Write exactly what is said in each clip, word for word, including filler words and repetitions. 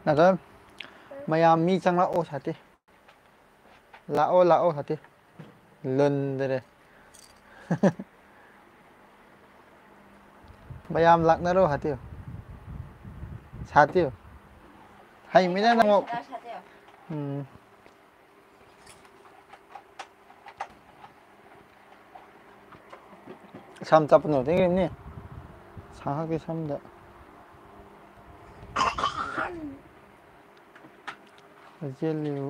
ꯅꯠꯇ꯭ꯔ ꯃꯌꯥꯝ ꯃꯤ ꯆꯪꯂꯛꯑꯣ ꯁꯥꯇꯤ꯫ ꯂꯥꯛꯑꯣ, ꯂꯥꯛꯑꯣ ꯁꯥꯇꯤ꯫ ꯂꯨꯟꯗꯔꯦ꯫ ꯃꯌꯥꯝ ꯂꯥꯛꯅꯔꯣ ꯍꯥꯇꯤꯌꯣ꯫ ꯁꯥꯇꯤꯌꯣ꯫ ꯍꯩꯃꯤꯅ ꯅꯪ꯫ ꯎꯝ꯫ ꯁꯝ ꯆꯞꯄ ꯅꯨꯡꯉꯥꯏꯇꯦ ꯀꯩꯅꯣꯅꯦ꯫ ꯁꯥꯡꯍꯛꯀꯤ ꯁꯝꯗ꯫ ꯆꯦꯜꯂꯤꯕꯨ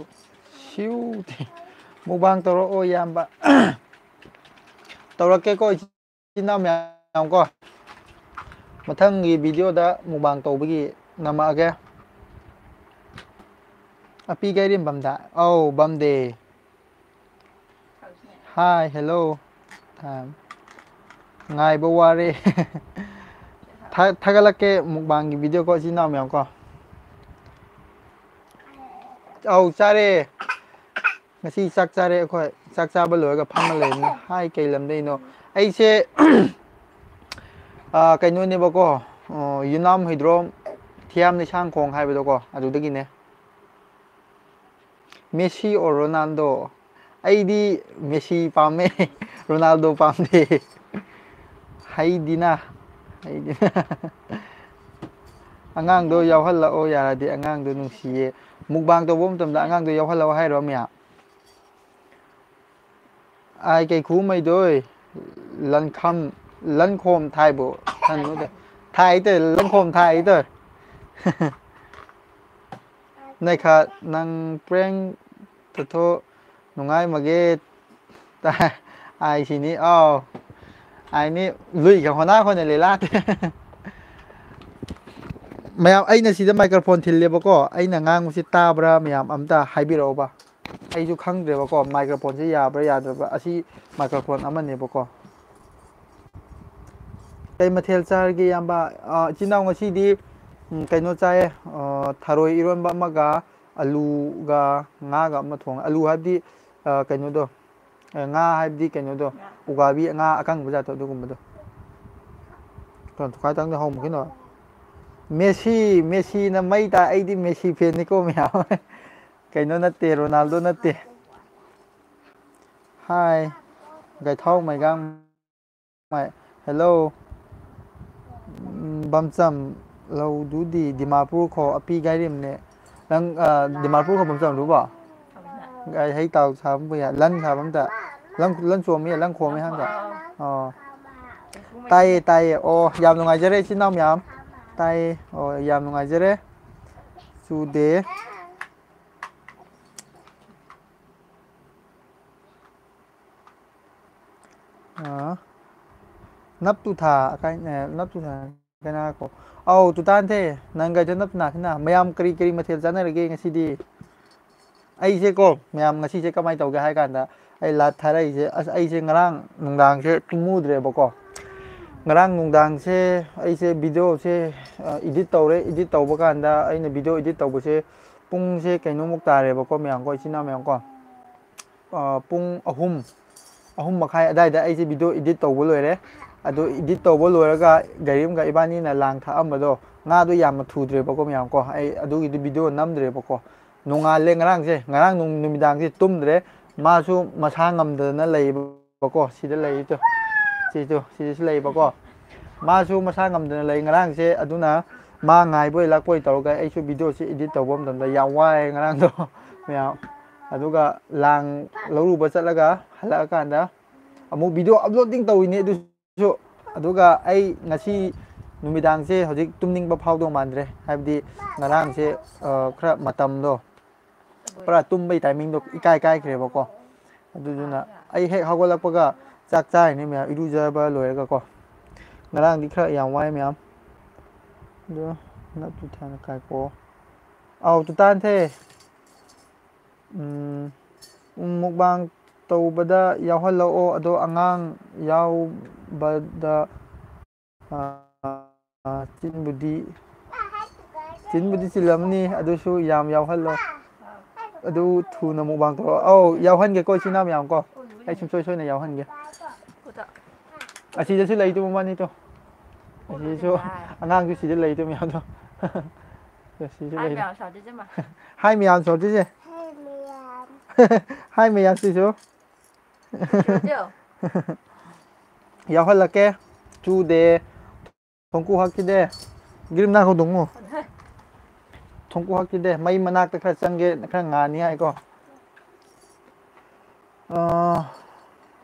ꯁꯤꯎ꯫ ꯃꯨꯛꯕꯥꯡ ꯇꯧꯔꯛꯑꯣ ꯏꯌꯥꯝꯕ꯫ ꯇꯧꯔꯛꯀꯦꯀꯣ ꯏꯆꯤꯟ ꯏꯅꯥꯎ ꯃꯌꯥꯝ ꯀꯣ꯫ ꯃꯊꯪꯒꯤ ꯚꯤꯗꯤꯑꯣꯗ ꯃꯨꯛꯕꯥꯡ ꯇꯧꯕꯒꯤ ꯅꯝꯃꯛꯑꯒꯦ꯫ ꯑꯄꯤ ꯀꯩꯔꯦꯝꯕꯝꯗ꯫ ꯑꯧ, ꯕꯝꯗꯦ꯫ Hi, hello꯫ ꯊꯥ-, ꯉꯥꯏꯕ ꯋꯥꯔꯦ꯫ ꯊꯥ-, ꯊꯥꯒꯠꯂꯛꯀꯦ ꯃꯨꯛꯕꯥꯡꯒꯤ ꯚꯤꯗꯤꯑꯣ ꯀꯣ, ꯏꯆꯤꯟ ꯏꯅꯥꯎ ꯃꯌꯥꯝ ꯀꯣ꯫ ꯑꯧ, ꯆꯥꯔꯦ꯫ ꯉꯁꯤ ꯆꯥꯛ ꯆꯥꯔꯦ ꯑꯩꯈꯣꯏ꯫ ꯆꯥꯛ ꯆꯥꯕ ꯂꯣꯏꯔꯒ ꯐꯝꯃ ꯂꯩꯕꯅꯤ꯫ Hi, ꯀꯩ ꯂꯝꯗꯩꯅꯣ? ꯑꯩꯁꯦ, ꯑꯥ, ꯀꯩꯅꯣꯅꯦꯕꯀꯣ, ꯑꯣ, ꯌꯨꯅꯥꯝ ꯍꯨꯏꯗ꯭ꯔꯣꯝ, ꯊꯤꯌꯥꯝ ꯂꯩꯁꯥꯡꯈꯣꯡ ꯍꯥꯏꯕꯗꯣꯀꯣ, ꯑꯗꯨꯗꯒꯤꯅꯦ꯫ Messi or Ronaldo? ꯑꯩꯗꯤ ꯃꯦꯁꯤ ꯄꯥꯝꯃꯦ, ꯔꯣꯅꯥꯜꯗꯣ ꯄꯥꯝꯗꯦ꯫ ꯍꯩꯗꯤꯅ, ꯍꯩꯗꯤꯅ꯫ ꯑꯉꯥꯡꯗꯣ ꯌꯥꯎꯍꯜꯂꯛꯑꯣ ꯌꯥꯔꯗꯤ, ꯑꯉꯥꯡꯗꯣ ꯅꯨꯡꯁꯤꯌꯦ꯫ ꯃꯨꯛꯕꯥꯡ ꯇꯧꯕ ꯃꯇꯝꯗ ꯑꯉꯥꯡꯗꯣ ꯌꯥꯎꯍꯜꯂꯛꯑꯣ ꯍꯥꯏꯔꯣ ꯃꯌꯥꯝ? ꯑꯥꯏ ꯀꯩꯈꯨ ꯃꯩꯗꯣꯏ, ꯂꯟꯈꯝ, ꯂꯟꯈꯣꯝ ꯊꯥꯏꯕꯨ, ꯊꯟꯕꯗ ꯊꯥꯏ ꯇꯧ, ꯂꯟꯈꯣꯝ ꯊꯥꯏ ꯇꯧ꯫ ꯅꯩꯈꯥ ꯅꯪ prank ꯇꯊꯣ ꯅꯨꯡꯉꯥꯏꯃꯒꯦ꯫ ꯑꯥꯏ ꯁꯤꯅꯤ, ꯑꯥꯎ꯫ ꯑꯥꯏꯅꯤ ꯂꯨꯏꯒ ꯍꯣꯅꯥ ꯍꯣꯅ ꯂꯤꯂꯥ꯫ ꯃꯌꯥꯝ, ꯑꯩꯅ ꯁꯤꯗ microphone ꯊꯤꯜꯂꯦꯕꯀꯣ, ꯑꯩꯅ ꯉꯥꯡꯕꯁꯤ ꯇꯥꯕ꯭ꯔꯥ ꯃꯌꯥꯝ ꯑꯝꯇ ꯍꯥꯏꯕꯤꯔꯛꯎꯕ꯫ ꯑꯩꯁꯨ ꯈꯪꯗ꯭ꯔꯦꯕꯀꯣ, microphoneꯁꯦ ꯌꯥꯕ꯭ꯔꯥ ꯌꯥꯗ꯭ꯔꯕ꯭ꯔꯥ꯫ ꯑꯁꯤ microphone ꯑꯃꯅꯦꯕꯀꯣ꯫ ꯀꯩ ꯃꯊꯦꯜ ꯆꯥꯔꯒꯦ, ꯏꯌꯥꯝꯕ? ꯑꯥ, ꯏꯆꯤꯟ ꯏꯅꯥꯎ ꯉꯁꯤꯗꯤ, ꯎꯝ, ꯀꯩꯅꯣ ꯆꯥꯏꯌꯦ, ꯑꯥ, ꯊꯔꯣꯏ ꯏꯔꯣꯟꯕ ꯑꯃꯒ, ꯑꯂꯨꯒ ꯉꯥꯒ ꯑꯃ ꯊꯣꯡꯉꯦ꯫ ꯑꯂꯨ ꯍꯥꯏꯕꯗꯤ, ꯑ, ꯀꯩꯅꯣꯗꯣ, ꯑ, ꯉꯥ ꯍꯥꯏꯕꯗꯤ ꯀꯩꯅꯣꯗꯣ, ꯎꯀꯥꯕꯤ ꯉꯥ ꯑꯀꯪꯕ ꯖꯥꯠꯇꯣ, ꯑꯗꯨꯒꯨꯝꯕꯗꯣ꯫ ꯇꯣꯟ ꯊꯨꯀꯥꯏꯇꯪꯗ ꯍꯧꯃ ꯀꯩꯅꯣ꯫ ꯃꯦꯁꯤ, ꯃꯦꯁꯤꯅ ꯃꯩ ꯇꯥ-, ꯑꯩꯗꯤ ꯃꯦꯁꯤ fan ꯅꯤꯀꯣ ꯃꯌꯥꯝ꯫ ꯀꯩꯅꯣ ꯅꯠꯇꯦ, ꯔꯣꯅꯥꯜꯗꯣ ꯅꯠꯇꯦ꯫ Hi, ꯒꯥꯏꯊꯥꯎ ꯃꯩꯒꯥꯡ꯫ ꯃꯥꯏ, hello꯫ ꯎꯝ, ꯕꯝꯆꯝ, ꯂꯧꯗꯨꯗꯤ ꯗꯤꯃꯥꯄꯨꯔ ꯈꯣ ꯑꯄꯤ ꯒꯥꯏꯔꯤꯝꯅꯦ꯫ ꯅꯪ, ꯑ, ꯗꯤꯃꯥꯄꯨꯔ ꯈꯣ ꯕꯝꯆꯝꯗꯨꯕꯣ? ꯒꯥꯏ ꯍꯩ ꯇꯥꯎ ꯁꯥꯕ ꯌꯥ-, ꯂꯟ ꯁꯥꯕ ꯑꯝꯇ꯫ ꯂꯟ, ꯂꯟ ꯆꯣꯝꯃꯤ, ꯂꯟ ꯈꯣꯝꯃꯤ ꯍꯥꯟꯗ꯫ ꯑꯣ꯫ ꯇꯥꯏꯌꯦ, ꯇꯥꯏꯌꯦ꯫ ꯑꯣ, ꯌꯥꯝ ꯅꯨꯡꯉꯥꯏꯖꯔꯦ, ꯏꯆꯤꯟ ꯏꯅꯥꯎ ꯃꯌꯥꯝ꯫ ꯇꯥꯏꯌꯦ꯫ ꯑꯣ, ꯌꯥꯝ ꯅꯨꯡꯉꯥꯏꯖꯔꯦ꯫ ꯆꯨꯗꯦ꯫ ꯑꯥ, ꯅꯞꯇꯨ ꯊꯥ, ꯀꯥꯏ-, ꯑꯦ, ꯅꯞꯇꯨ ꯊꯥ, ꯀꯅꯥ ꯀꯣ? ꯑꯧ, ꯇꯨꯇꯥꯟꯊꯦ, ꯅꯪ ꯀꯩꯗ ꯅꯞꯇꯨ ꯅꯥꯈꯤꯅ? ꯃꯌꯥꯝ ꯀꯔꯤ ꯀꯔꯤ ꯃꯊꯦꯜ ꯆꯥꯅꯔꯒꯦ ꯉꯁꯤꯗꯤ? ꯑꯩꯁꯦ ꯀꯣ, ꯃꯌꯥꯝ ꯉꯁꯤꯁꯦ ꯀꯃꯥꯏꯅ ꯇꯧꯒꯦ ꯍꯥꯏ ꯀꯥꯟꯗ, ꯑꯩ ꯂꯥꯠ ꯊꯥꯔꯛꯏꯁꯦ, ꯑꯁ, ꯑꯩꯁꯦ ꯉꯔꯥꯡ ꯅꯨꯡꯗꯥꯡꯁꯦ ꯇꯨꯝꯃꯨꯗ꯭ꯔꯦꯕꯀꯣ꯫ ꯉꯔꯥꯡ ꯅꯨꯡꯗꯥꯡꯁꯦ ꯑꯩꯁꯦ videoꯁꯦ, ꯑ, edit ꯇꯧꯔꯦ꯫ Edit ꯇꯧꯕ ꯀꯥꯟꯗ ꯑꯩꯅ video edit ꯇꯧꯕꯁꯦ ꯄꯨꯡꯁꯦ ꯀꯩꯅꯣꯃꯨꯛ ꯇꯥꯔꯦꯕꯀꯣ, ꯃꯌꯥꯝ ꯀꯣ, ꯏꯆꯤꯟ ꯏꯅꯥꯎ ꯃꯌꯥꯝ ꯀꯣ꯫ ꯑ, ꯄꯨꯡ ꯑꯍꯨꯝ, ꯑꯍꯨꯝ ꯃꯈꯥꯏ ꯑꯗꯥꯏꯗ ꯑꯩꯁꯦ video edit ꯇꯧꯕ ꯂꯣꯏꯔꯦ꯫ ꯑꯗꯨ edit ꯇꯧꯕ ꯂꯣꯏꯔꯒ ꯒꯥꯔꯤ ꯑꯃꯒ ꯏꯕꯥꯅꯤꯅ ꯂꯥꯡ ꯊꯛꯑꯝꯕꯗꯣ, ꯉꯥꯗꯣ ꯌꯥꯝꯅ ꯊꯨꯗ꯭ꯔꯦꯕꯀꯣ, ꯃꯌꯥꯝ ꯀꯣ꯫ ꯑꯩ ꯑꯗꯨꯒꯤꯗꯤ video ꯅꯝꯗ꯭ꯔꯦꯕꯀꯣ꯫ ꯅꯣꯡꯉꯥꯜꯂꯦ ꯉꯔꯥꯡꯁꯦ, ꯉꯔꯥꯡ ꯅꯨꯡ-, ꯅꯨꯃꯤꯗꯥꯡꯁꯦ ꯇꯨꯝꯗ꯭ꯔꯦ꯫ ꯃꯥꯁꯨ ꯃꯁꯥ ꯉꯝꯗꯗꯅ ꯂꯩꯕꯀꯣ, ꯁꯤꯗ ꯂꯩꯔꯤꯗꯣ, ꯁꯤꯗꯣ, ꯁꯤꯗꯁꯨ ꯂꯩꯕꯀꯣ꯫ ꯃꯥꯁꯨ ꯃꯁꯥ ꯉꯝꯗꯅ ꯂꯩ ꯉꯔꯥꯡꯁꯦ, ꯑꯗꯨꯅ ꯃꯥ ꯉꯥꯏꯕꯣꯏ ꯂꯥꯛꯄꯣꯏ ꯇꯧꯔꯒ ꯑꯩꯁꯨ videoꯁꯦ edit ꯇꯧꯕ ꯃꯇꯝꯗ ꯌꯥꯝ ꯋꯥꯏꯑꯦ ꯉꯔꯥꯡꯗꯣ꯫ ꯃꯌꯥꯝ꯫ ꯑꯗꯨꯒ ꯂꯥꯡ ꯂꯧꯔꯨꯕ ꯆꯠꯂꯒ ꯍꯜꯂꯛꯑꯀꯥꯟꯗ ꯑꯃꯨꯛ video uploading ꯇꯧꯔꯤꯅꯦ ꯑꯗꯨꯁꯨ꯫ ꯑꯗꯨꯒ ꯑꯩ ꯉꯁꯤ ꯅꯨꯃꯤꯗꯥꯡꯁꯦ ꯍꯧꯖꯤꯛ ꯇꯨꯝꯅꯤꯡꯕ ꯐꯥꯎꯗꯧ ꯃꯥꯟꯗ꯭ꯔꯦ, ꯍꯥꯏꯕꯗꯤ ꯉꯔꯥꯡꯁꯦ, ꯑ, ꯈꯔ ꯃꯇꯝꯗꯣ, ꯄꯨꯔꯥ ꯇꯨꯝꯕꯩ timingꯗꯣ ꯏꯀꯥꯏ ꯀꯥꯏꯈ꯭ꯔꯦꯕꯀꯣ꯫ ꯑꯗꯨꯗꯨꯅ ꯑꯩ ꯍꯦꯛ ꯍꯧꯒꯠꯂꯛꯄꯒ ꯆꯥꯛ ꯆꯥꯔꯤꯅꯤ ꯃꯌꯥꯝ, ꯏꯔꯨꯖꯕ ꯂꯣꯏꯔꯒꯀꯣ꯫ ꯉꯔꯥꯡꯗꯤ ꯈꯔ ꯌꯥꯝ ꯋꯥꯏ ꯃꯌꯥꯝ꯫ ꯑꯗꯣ ꯅꯞꯇꯨ ꯊꯥꯅ ꯀꯥꯏꯀꯣ꯫ ꯑꯧ, ꯇꯨꯇꯥꯟꯊꯦ꯫ ꯎꯝ, ꯎꯝ, mukbang ꯇꯧꯕꯗ ꯌꯥꯎꯍꯜꯂꯛꯑꯣ, ꯑꯗꯣ ꯑꯉꯥꯡ ꯌꯥꯎꯕꯗ, ꯑ, ꯑ, ꯆꯤꯟꯕꯨꯗꯤ, ꯆꯤꯟꯕꯨꯗꯤ ꯆꯤꯜꯂꯝꯅꯤ, ꯑꯗꯨꯁꯨ ꯌꯥꯝ ꯌꯥꯎꯍꯜꯂꯣ꯫ ꯑꯗꯨ ꯊꯨꯅ mukbang ꯇꯧꯔꯣ꯫ ꯑꯧ, ꯌꯥꯎꯍꯟꯒꯦꯀꯣ, ꯏꯆꯤꯟ ꯏꯅꯥꯎ ꯃꯌꯥꯝ ꯀꯣ꯫ ꯑꯩ ꯁꯨꯡꯁꯣꯏ ꯁꯣꯏꯅ ꯌꯥꯎꯍꯟꯒꯦ꯫ ꯑꯁꯤꯗꯁꯨ ꯂꯩꯗꯨ ꯃꯕꯥꯅꯤꯗꯣ꯫ ꯑꯁꯤꯁꯨ ꯑꯉꯥꯡꯁꯨ ꯁꯤꯗ ꯂꯩꯗꯨ ꯃꯌꯥꯝꯗꯣ꯫ ꯁꯤꯁꯨ ꯂꯩ꯫ ꯍꯥꯏ ꯃꯌꯥꯝ ꯁꯣꯔꯇꯤꯁꯦ꯫ ꯍꯥꯏ ꯃꯌꯥꯝ ꯁꯤꯁꯨ꯫ ꯌꯥꯎꯍꯜꯂꯛꯀꯦ꯫ ꯆꯨꯗꯦ꯫ ꯊꯣꯡꯀꯨ ꯍꯥꯛꯈꯤꯗꯦ꯫ ꯒ꯭ꯔꯤꯝ ꯅꯥ ꯍꯧꯗꯣꯡꯉꯨ꯫ ꯊꯣꯡꯀꯨ ꯍꯥꯛꯈꯤꯗꯦ꯫ ꯃꯩ ꯃꯅꯥꯛꯇ ꯈꯔ ꯆꯪꯒꯦ, ꯈꯔ ꯉꯥꯟꯅꯤ ꯍꯥꯏꯀꯣ꯫ ꯑ,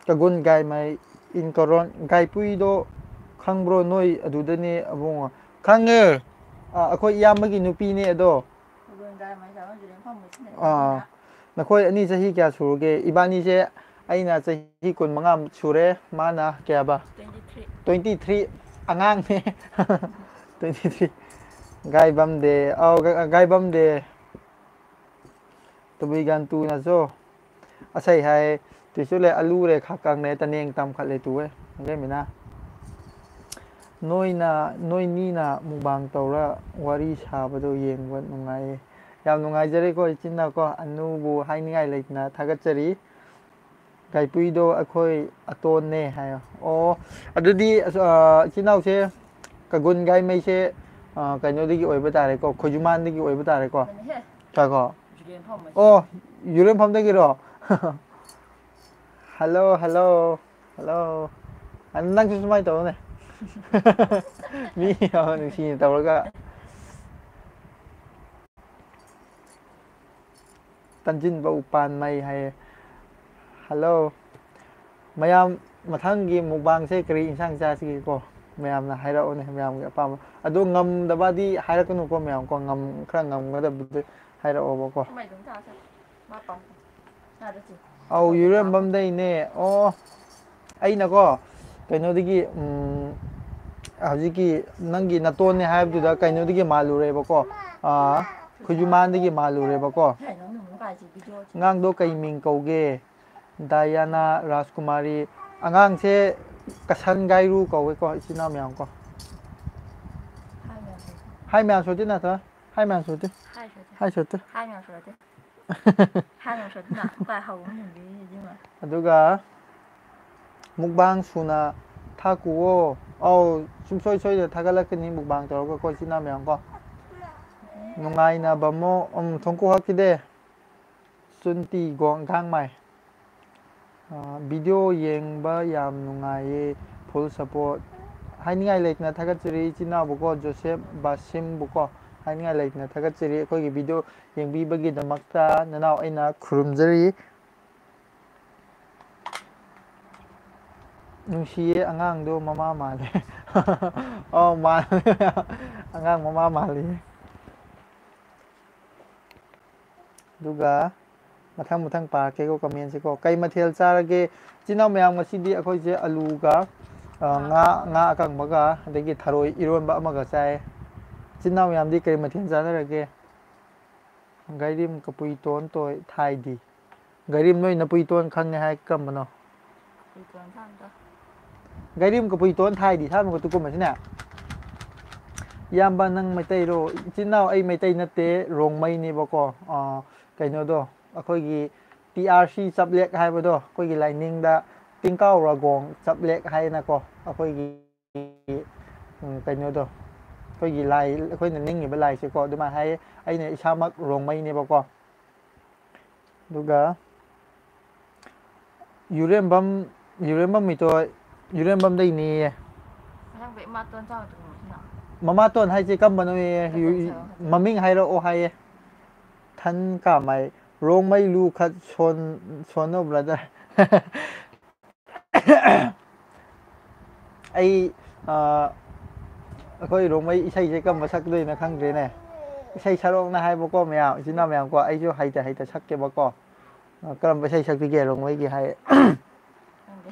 ꯀꯒꯨꯟ ꯒꯥꯏꯃꯩ ꯏꯟ ꯀꯣꯔꯣꯟ ꯒꯥꯏꯄꯨꯏꯗꯣ ꯈꯪꯕ꯭ꯔꯣ? ꯅꯣꯏ ꯑꯗꯨꯗꯅꯦ ꯑꯕꯨꯡꯉꯣ꯫ ꯈꯪꯉꯦ꯫ ꯑ, ꯑꯩꯈꯣꯏ ꯏꯌꯥꯝꯕꯒꯤ ꯅꯨꯄꯤꯅꯦ ꯑꯗꯣ꯫ ꯑꯥ, ꯅꯈꯣꯏ ꯑꯅꯤ ꯆꯍꯤ ꯀꯌꯥ ꯁꯨꯔꯒꯦ? ꯏꯕꯥꯅꯤꯁꯦ, ꯑꯩꯅ ꯆꯍꯤ ꯀꯨꯟꯃꯉꯥ ꯁꯨꯔꯦ, ꯃꯥꯅ ꯀꯌꯥꯕ? Twenty three꯫ Twenty three꯫ ꯑꯉꯥꯡꯅꯦ꯫ Twenty three꯫ ꯒꯥꯏꯕꯝꯗꯦ꯫ ꯑꯧ, ꯒ-, ꯒꯥꯏꯕꯝꯗꯦ꯫ ꯇꯕꯨꯏ ꯒꯟꯇꯨꯅꯁꯨ ꯑꯁꯩ ꯍꯥꯏ, ꯇꯨꯏꯁꯨ ꯂꯩ, ꯑꯂꯨ ꯔꯦ ꯈꯥꯀꯪ ꯂꯩ, ꯇꯅꯦꯡ ꯇꯝꯈꯠꯂꯦ ꯇꯨꯋꯦ꯫ ꯂꯦꯝꯃꯤꯅ꯫ ꯅꯣꯏꯅ, ꯅꯣꯏꯅꯤꯅ mukbang ꯇꯧꯔ ꯋꯥꯔꯤ ꯁꯥꯕꯗꯣ ꯌꯦꯡꯕ ꯅꯨꯡꯉꯥꯏꯌꯦ꯫ ꯌꯥꯝ ꯅꯨꯡꯉꯥꯏꯖꯔꯦꯀꯣ, ꯏꯆꯤꯟ ꯏꯅꯥꯎꯀꯣ꯫ ꯑꯅꯨꯕꯨ ꯍꯥꯏꯅꯤꯡꯉꯥꯏ ꯂꯩꯇꯅ ꯊꯥꯒꯠꯆꯔꯤ꯫ ꯒꯥꯏꯄꯨꯏꯗꯣ ꯑꯩꯈꯣꯏ ꯑꯇꯣꯟꯅꯦ ꯍꯥꯏꯌꯣ꯫ ꯑꯣ, ꯑꯗꯨꯗꯤ, ꯑꯁ, ꯑ, ꯏꯆꯤꯟ ꯏꯅꯥꯎꯁꯦ, ꯀꯒꯨꯟ ꯒꯥꯏꯃꯩꯁꯦ, ꯑ, ꯀꯩꯅꯣꯗꯒꯤ ꯑꯣꯏꯕ ꯇꯥꯔꯦꯀꯣ, ꯈꯣꯏꯖꯨꯃꯥꯟꯗꯒꯤ ꯑꯣꯏꯕ ꯇꯥꯔꯦꯀꯣ꯫ ꯃꯥꯅꯦꯍꯦ꯫ ꯇꯥꯀꯣ? ꯖꯨꯂꯦꯟꯐꯝ ꯑꯁꯤ꯫ ꯑꯣ, ꯌꯨꯔꯦꯝꯐꯝꯗꯒꯤꯔꯣ? Hello, hello, hello꯫ ꯑ, ꯅꯪꯁꯨ ꯁꯨꯃꯥꯏꯅ ꯇꯧꯔꯣꯅꯦ꯫ ꯃꯤ ꯌꯥꯝ ꯅꯨꯡꯁꯤꯅ ꯇꯧꯔꯒ꯫ ꯇꯟꯖꯤꯟꯕ ꯎꯄꯥꯟ ꯃꯩ ꯍꯥꯏꯌꯦ꯫ Hello꯫ ꯃꯌꯥꯝ, ꯃꯊꯪꯒꯤ mukbangꯁꯦ ꯀꯔꯤ ꯏꯟꯁꯥꯡ ꯆꯥꯁꯤꯒꯦꯀꯣ? ꯃꯌꯥꯝꯅ ꯍꯥꯏꯔꯛꯑꯣꯅꯦ, ꯃꯌꯥꯝꯒꯤ ꯑꯄꯥꯝꯕ꯫ ꯑꯗꯣ ꯉꯝꯗꯕꯗꯤ ꯍꯥꯏꯔꯛꯀꯅꯨꯀꯣ ꯃꯌꯥꯝ ꯀꯣ, ꯉꯝ-, ꯈꯔ ꯉꯝꯒꯗꯕꯗꯤ ꯍꯥꯏꯔꯛꯑꯣꯕꯀꯣ꯫ ꯀꯃꯥꯏꯅ ꯇꯧꯅꯤ ꯆꯥꯁꯦ? ꯃꯥ ꯄꯥꯝ-, ꯆꯥꯗ꯭ꯔꯁꯤ꯫ ꯑꯧ, ꯌꯨꯔꯦꯝꯕꯝꯗꯩꯅꯦ꯫ ꯑꯣ, ꯑꯩꯅꯀꯣ, ꯀꯩꯅꯣꯗꯒꯤ, ꯎꯝ, ꯍꯧꯖꯤꯛꯀꯤ ꯅꯪꯒꯤ ꯅꯇꯣꯟꯅꯦ ꯍꯥꯏꯕꯗꯨꯗ ꯀꯩꯅꯣꯗꯒꯤ ꯃꯥꯜꯂꯨꯔꯦꯕꯀꯣ, ꯑꯥ, ꯈꯨꯖꯨꯃꯥꯟꯗꯒꯤ ꯃꯥꯜꯂꯨꯔꯦꯕꯀꯣ꯫ ꯍꯦ, ꯅꯪ ꯅꯃꯨꯛ ꯀꯥꯏ ꯆꯠꯄꯤꯗꯣ? ꯑꯉꯥꯡꯗꯣ ꯀꯩ ꯃꯤꯡ ꯀꯧꯒꯦ? ꯗꯥꯌꯥꯅꯥ ꯔꯥꯖꯀꯨꯃꯥꯔꯤ꯫ ꯑꯉꯥꯡꯁꯦ ꯀꯁꯟ ꯒꯥꯏꯔꯨ ꯀꯧꯋꯦꯀꯣ, ꯏꯆꯤꯟ ꯏꯅꯥꯎ ꯃꯌꯥꯝ ꯀꯣ꯫ ꯍꯥꯏ ꯃꯌꯥꯝ ꯁꯣꯇꯤ ꯅꯥꯊ꯫ ꯍꯥꯏ ꯃꯌꯥꯝ ꯁꯨꯔꯗꯤ꯫ ꯍꯥꯏ ꯁꯨꯔꯗꯤ꯫ ꯍꯥꯏ ꯁꯨꯔꯗꯤ꯫ ꯍꯥꯏ ꯃꯌꯥꯝ ꯁꯨꯔꯗꯤ꯫ ꯍꯥꯏ ꯃꯌꯥꯝ ꯁꯨꯔꯗꯤ꯫ ꯅꯪ ꯀꯥꯏ ꯍꯧꯕ ꯉꯝꯗꯦ ꯏꯕꯦꯝꯃ꯫ ꯑꯗꯨꯒ ꯃꯨꯛꯕꯥꯡ ꯁꯨꯅ ꯊꯥꯛꯀꯨꯑꯣ꯫ ꯑꯧ, ꯁꯨꯡꯁꯣꯏ ꯁꯣꯏꯗꯅ ꯊꯥꯒꯠꯂꯛꯀꯅꯤ ꯃꯨꯛꯕꯥꯡ ꯇꯧꯔꯒꯀꯣ, ꯏꯆꯤꯟ ꯏꯅꯥꯎ ꯃꯌꯥꯝ ꯀꯣ꯫ ꯅꯨꯡꯉꯥꯏꯅ ꯕꯝꯃꯣ꯫ ꯎꯝ, ꯊꯣꯡꯀꯨ ꯍꯛꯈꯤꯗꯦ꯫ ꯆꯨꯟꯇꯤ ꯒꯣꯡ ꯒꯥꯡꯃꯥꯏ꯫ ꯑ, video ꯌꯦꯡꯕ ꯌꯥꯝ ꯅꯨꯡꯉꯥꯏꯌꯦ꯫ Full support꯫ ꯍꯥꯏꯅꯤꯡꯉꯥꯏ ꯂꯩꯇꯅ ꯊꯥꯒꯠꯆꯔꯤ ꯏꯆꯤꯟ ꯏꯅꯥꯎꯕꯨꯀꯣ, ꯖꯣꯁꯦꯞ ꯕꯥꯁꯤꯝꯕꯨꯀꯣ꯫ ꯍꯥꯏꯅꯤꯡꯉꯥꯏ ꯂꯩꯇꯅ ꯊꯥꯒꯠꯆꯔꯤ꯫ ꯑꯩꯈꯣꯏꯒꯤ video ꯌꯦꯡꯕꯤꯕꯒꯤꯗꯃꯛꯇ ꯅꯅꯥꯎ ꯑꯩꯅ ꯈꯨꯔꯨꯝꯖꯔꯤ꯫ ꯅꯨꯡꯁꯤꯌꯦ ꯑꯉꯥꯡꯗꯣ ꯃꯃꯥ ꯃꯥꯜꯂꯦ꯫ ꯑꯧ, ꯃꯥꯜꯂꯦ꯫ ꯑꯉꯥꯡ ꯃꯃꯥ ꯃꯥꯜꯂꯤ꯫ ꯑꯗꯨꯒ ꯃꯊꯪ ꯃꯊꯪ ꯄꯥꯔꯛꯀꯦꯀꯣ comment ꯁꯦꯀꯣ꯫ ꯀꯩ ꯃꯊꯦꯜ ꯆꯥꯔꯒꯦ? ꯏꯆꯤꯟ ꯏꯅꯥꯎ ꯃꯌꯥꯝ, ꯉꯁꯤꯗꯤ ꯑꯩꯈꯣꯏꯁꯦ ꯑꯂꯨꯒ, ꯑ, ꯉꯥ, ꯉꯥ ꯑꯀꯪꯕꯒ ꯑꯗꯒꯤ ꯊꯔꯣꯏ ꯏꯔꯣꯟꯕ ꯑꯃꯒ ꯆꯥꯏ꯫ ꯏꯆꯤꯟ ꯏꯅꯥꯎ ꯃꯌꯥꯝꯗꯤ ꯀꯔꯤ ꯃꯊꯦꯜ ꯆꯥꯅꯔꯒꯦ? ꯒꯥꯏꯔꯤꯝ ꯀꯄꯨꯏ ꯇꯣꯟ ꯇꯣꯏ ꯊꯥꯏꯗꯤ꯫ ꯒꯥꯏꯔꯤꯝ ꯅꯣꯏ ꯅꯄꯨꯏ ꯇꯣꯟ ꯈꯪꯉꯦ ꯍꯥꯏ ꯀꯔꯝꯕꯅꯣ? ꯀꯨꯏ ꯇꯣꯟ ꯊꯥꯡꯗꯣ꯫ ꯒꯥꯏꯔꯤꯝ ꯀꯄꯨꯏ ꯇꯣꯟ ꯊꯥꯏꯗꯤ ꯊꯥꯕ ꯃꯈꯨꯠꯇꯨ ꯀꯨꯝꯕꯁꯤꯅꯦ꯫ ꯏꯌꯥꯝꯕ ꯅꯪ ꯃꯩꯇꯩꯔꯣ? ꯏꯆꯤꯟ ꯏꯅꯥꯎ ꯑꯩ ꯃꯩꯇꯩ ꯅꯠꯇꯦ, ꯔꯣꯡꯃꯩꯅꯦꯕꯀꯣ꯫ ꯑ, ꯀꯩꯅꯣꯗꯣ, ꯑꯩꯈꯣꯏꯒꯤ T R C ꯆꯞꯂꯦꯛ ꯍꯥꯏꯕꯗꯣ, ꯑꯩꯈꯣꯏꯒꯤ ꯂꯥꯏꯅꯤꯡꯗ ꯇꯤꯡꯀꯥꯎ ꯔꯥꯒꯣꯡ ꯆꯞꯂꯦꯛ ꯍꯥꯏꯅꯀꯣ, ꯑꯩꯈꯣꯏꯒꯤ, ꯎꯝ, ꯀꯩꯅꯣꯗꯣ, ꯑꯩꯈꯣꯏꯒꯤ ꯂꯥꯏ, ꯑꯩꯈꯣꯏꯅ ꯅꯤꯡꯉꯤꯕ ꯂꯥꯏꯁꯦꯀꯣ ꯑꯗꯨꯃꯥꯏꯅ ꯍꯥꯏꯌꯦ꯫ ꯑꯩꯅ ꯏꯁꯥꯃꯛ ꯔꯣꯡꯃꯩꯅꯦꯕꯀꯣ꯫ ꯑꯗꯨꯒ ꯌꯨꯔꯦꯝꯕꯝ, ꯌꯨꯔꯦꯝꯕꯝ ꯃꯤꯇꯣꯏ, ꯌꯨꯔꯦꯝꯕꯝꯗꯩꯅꯦꯌꯦ꯫ ꯅꯪꯕꯨ ꯏꯃꯥꯇꯣꯟ ꯆꯥꯎꯗ꯭ꯔꯤꯉꯩꯁꯤꯅ꯫ ꯃꯃꯥꯇꯣꯟ ꯍꯥꯏꯁꯦ ꯀꯝꯕꯅꯣ? ꯃꯃꯤꯡ ꯍꯥꯏꯔꯛꯑꯣ ꯍꯥꯏꯌꯦ꯫ ꯊꯟ ꯀꯥꯃꯥꯏ꯫ ꯔꯣꯡꯃꯩ ꯂꯨ ꯈꯠ ꯁꯣꯟ, ꯁꯣꯟꯅꯣ brother꯫ ꯑꯩ, ꯑ, ꯑꯩꯈꯣꯏ ꯔꯣꯡꯃꯩ ꯏꯁꯩꯁꯦ ꯀꯔꯝꯕ ꯁꯛꯇꯣꯏꯅꯣ ꯈꯪꯗ꯭ꯔꯦꯅꯦ꯫ ꯏꯁꯩ ꯁꯛꯂꯛꯑꯣꯅ ꯍꯥꯏꯕꯀꯣ ꯃꯌꯥꯝ, ꯏꯆꯤꯟ ꯏꯅꯥꯎ ꯃꯌꯥꯝ ꯀꯣ, ꯑꯩꯁꯨ ꯍꯩꯇ ꯍꯩꯇ ꯁꯛꯀꯦꯕꯀꯣ꯫ ꯑ, ꯀꯔꯝꯕ ꯏꯁꯩ ꯁꯛꯄꯤꯒꯦ ꯔꯣꯡꯃꯩꯒꯤ ꯍꯥꯏ? ꯈꯪꯗꯦ꯫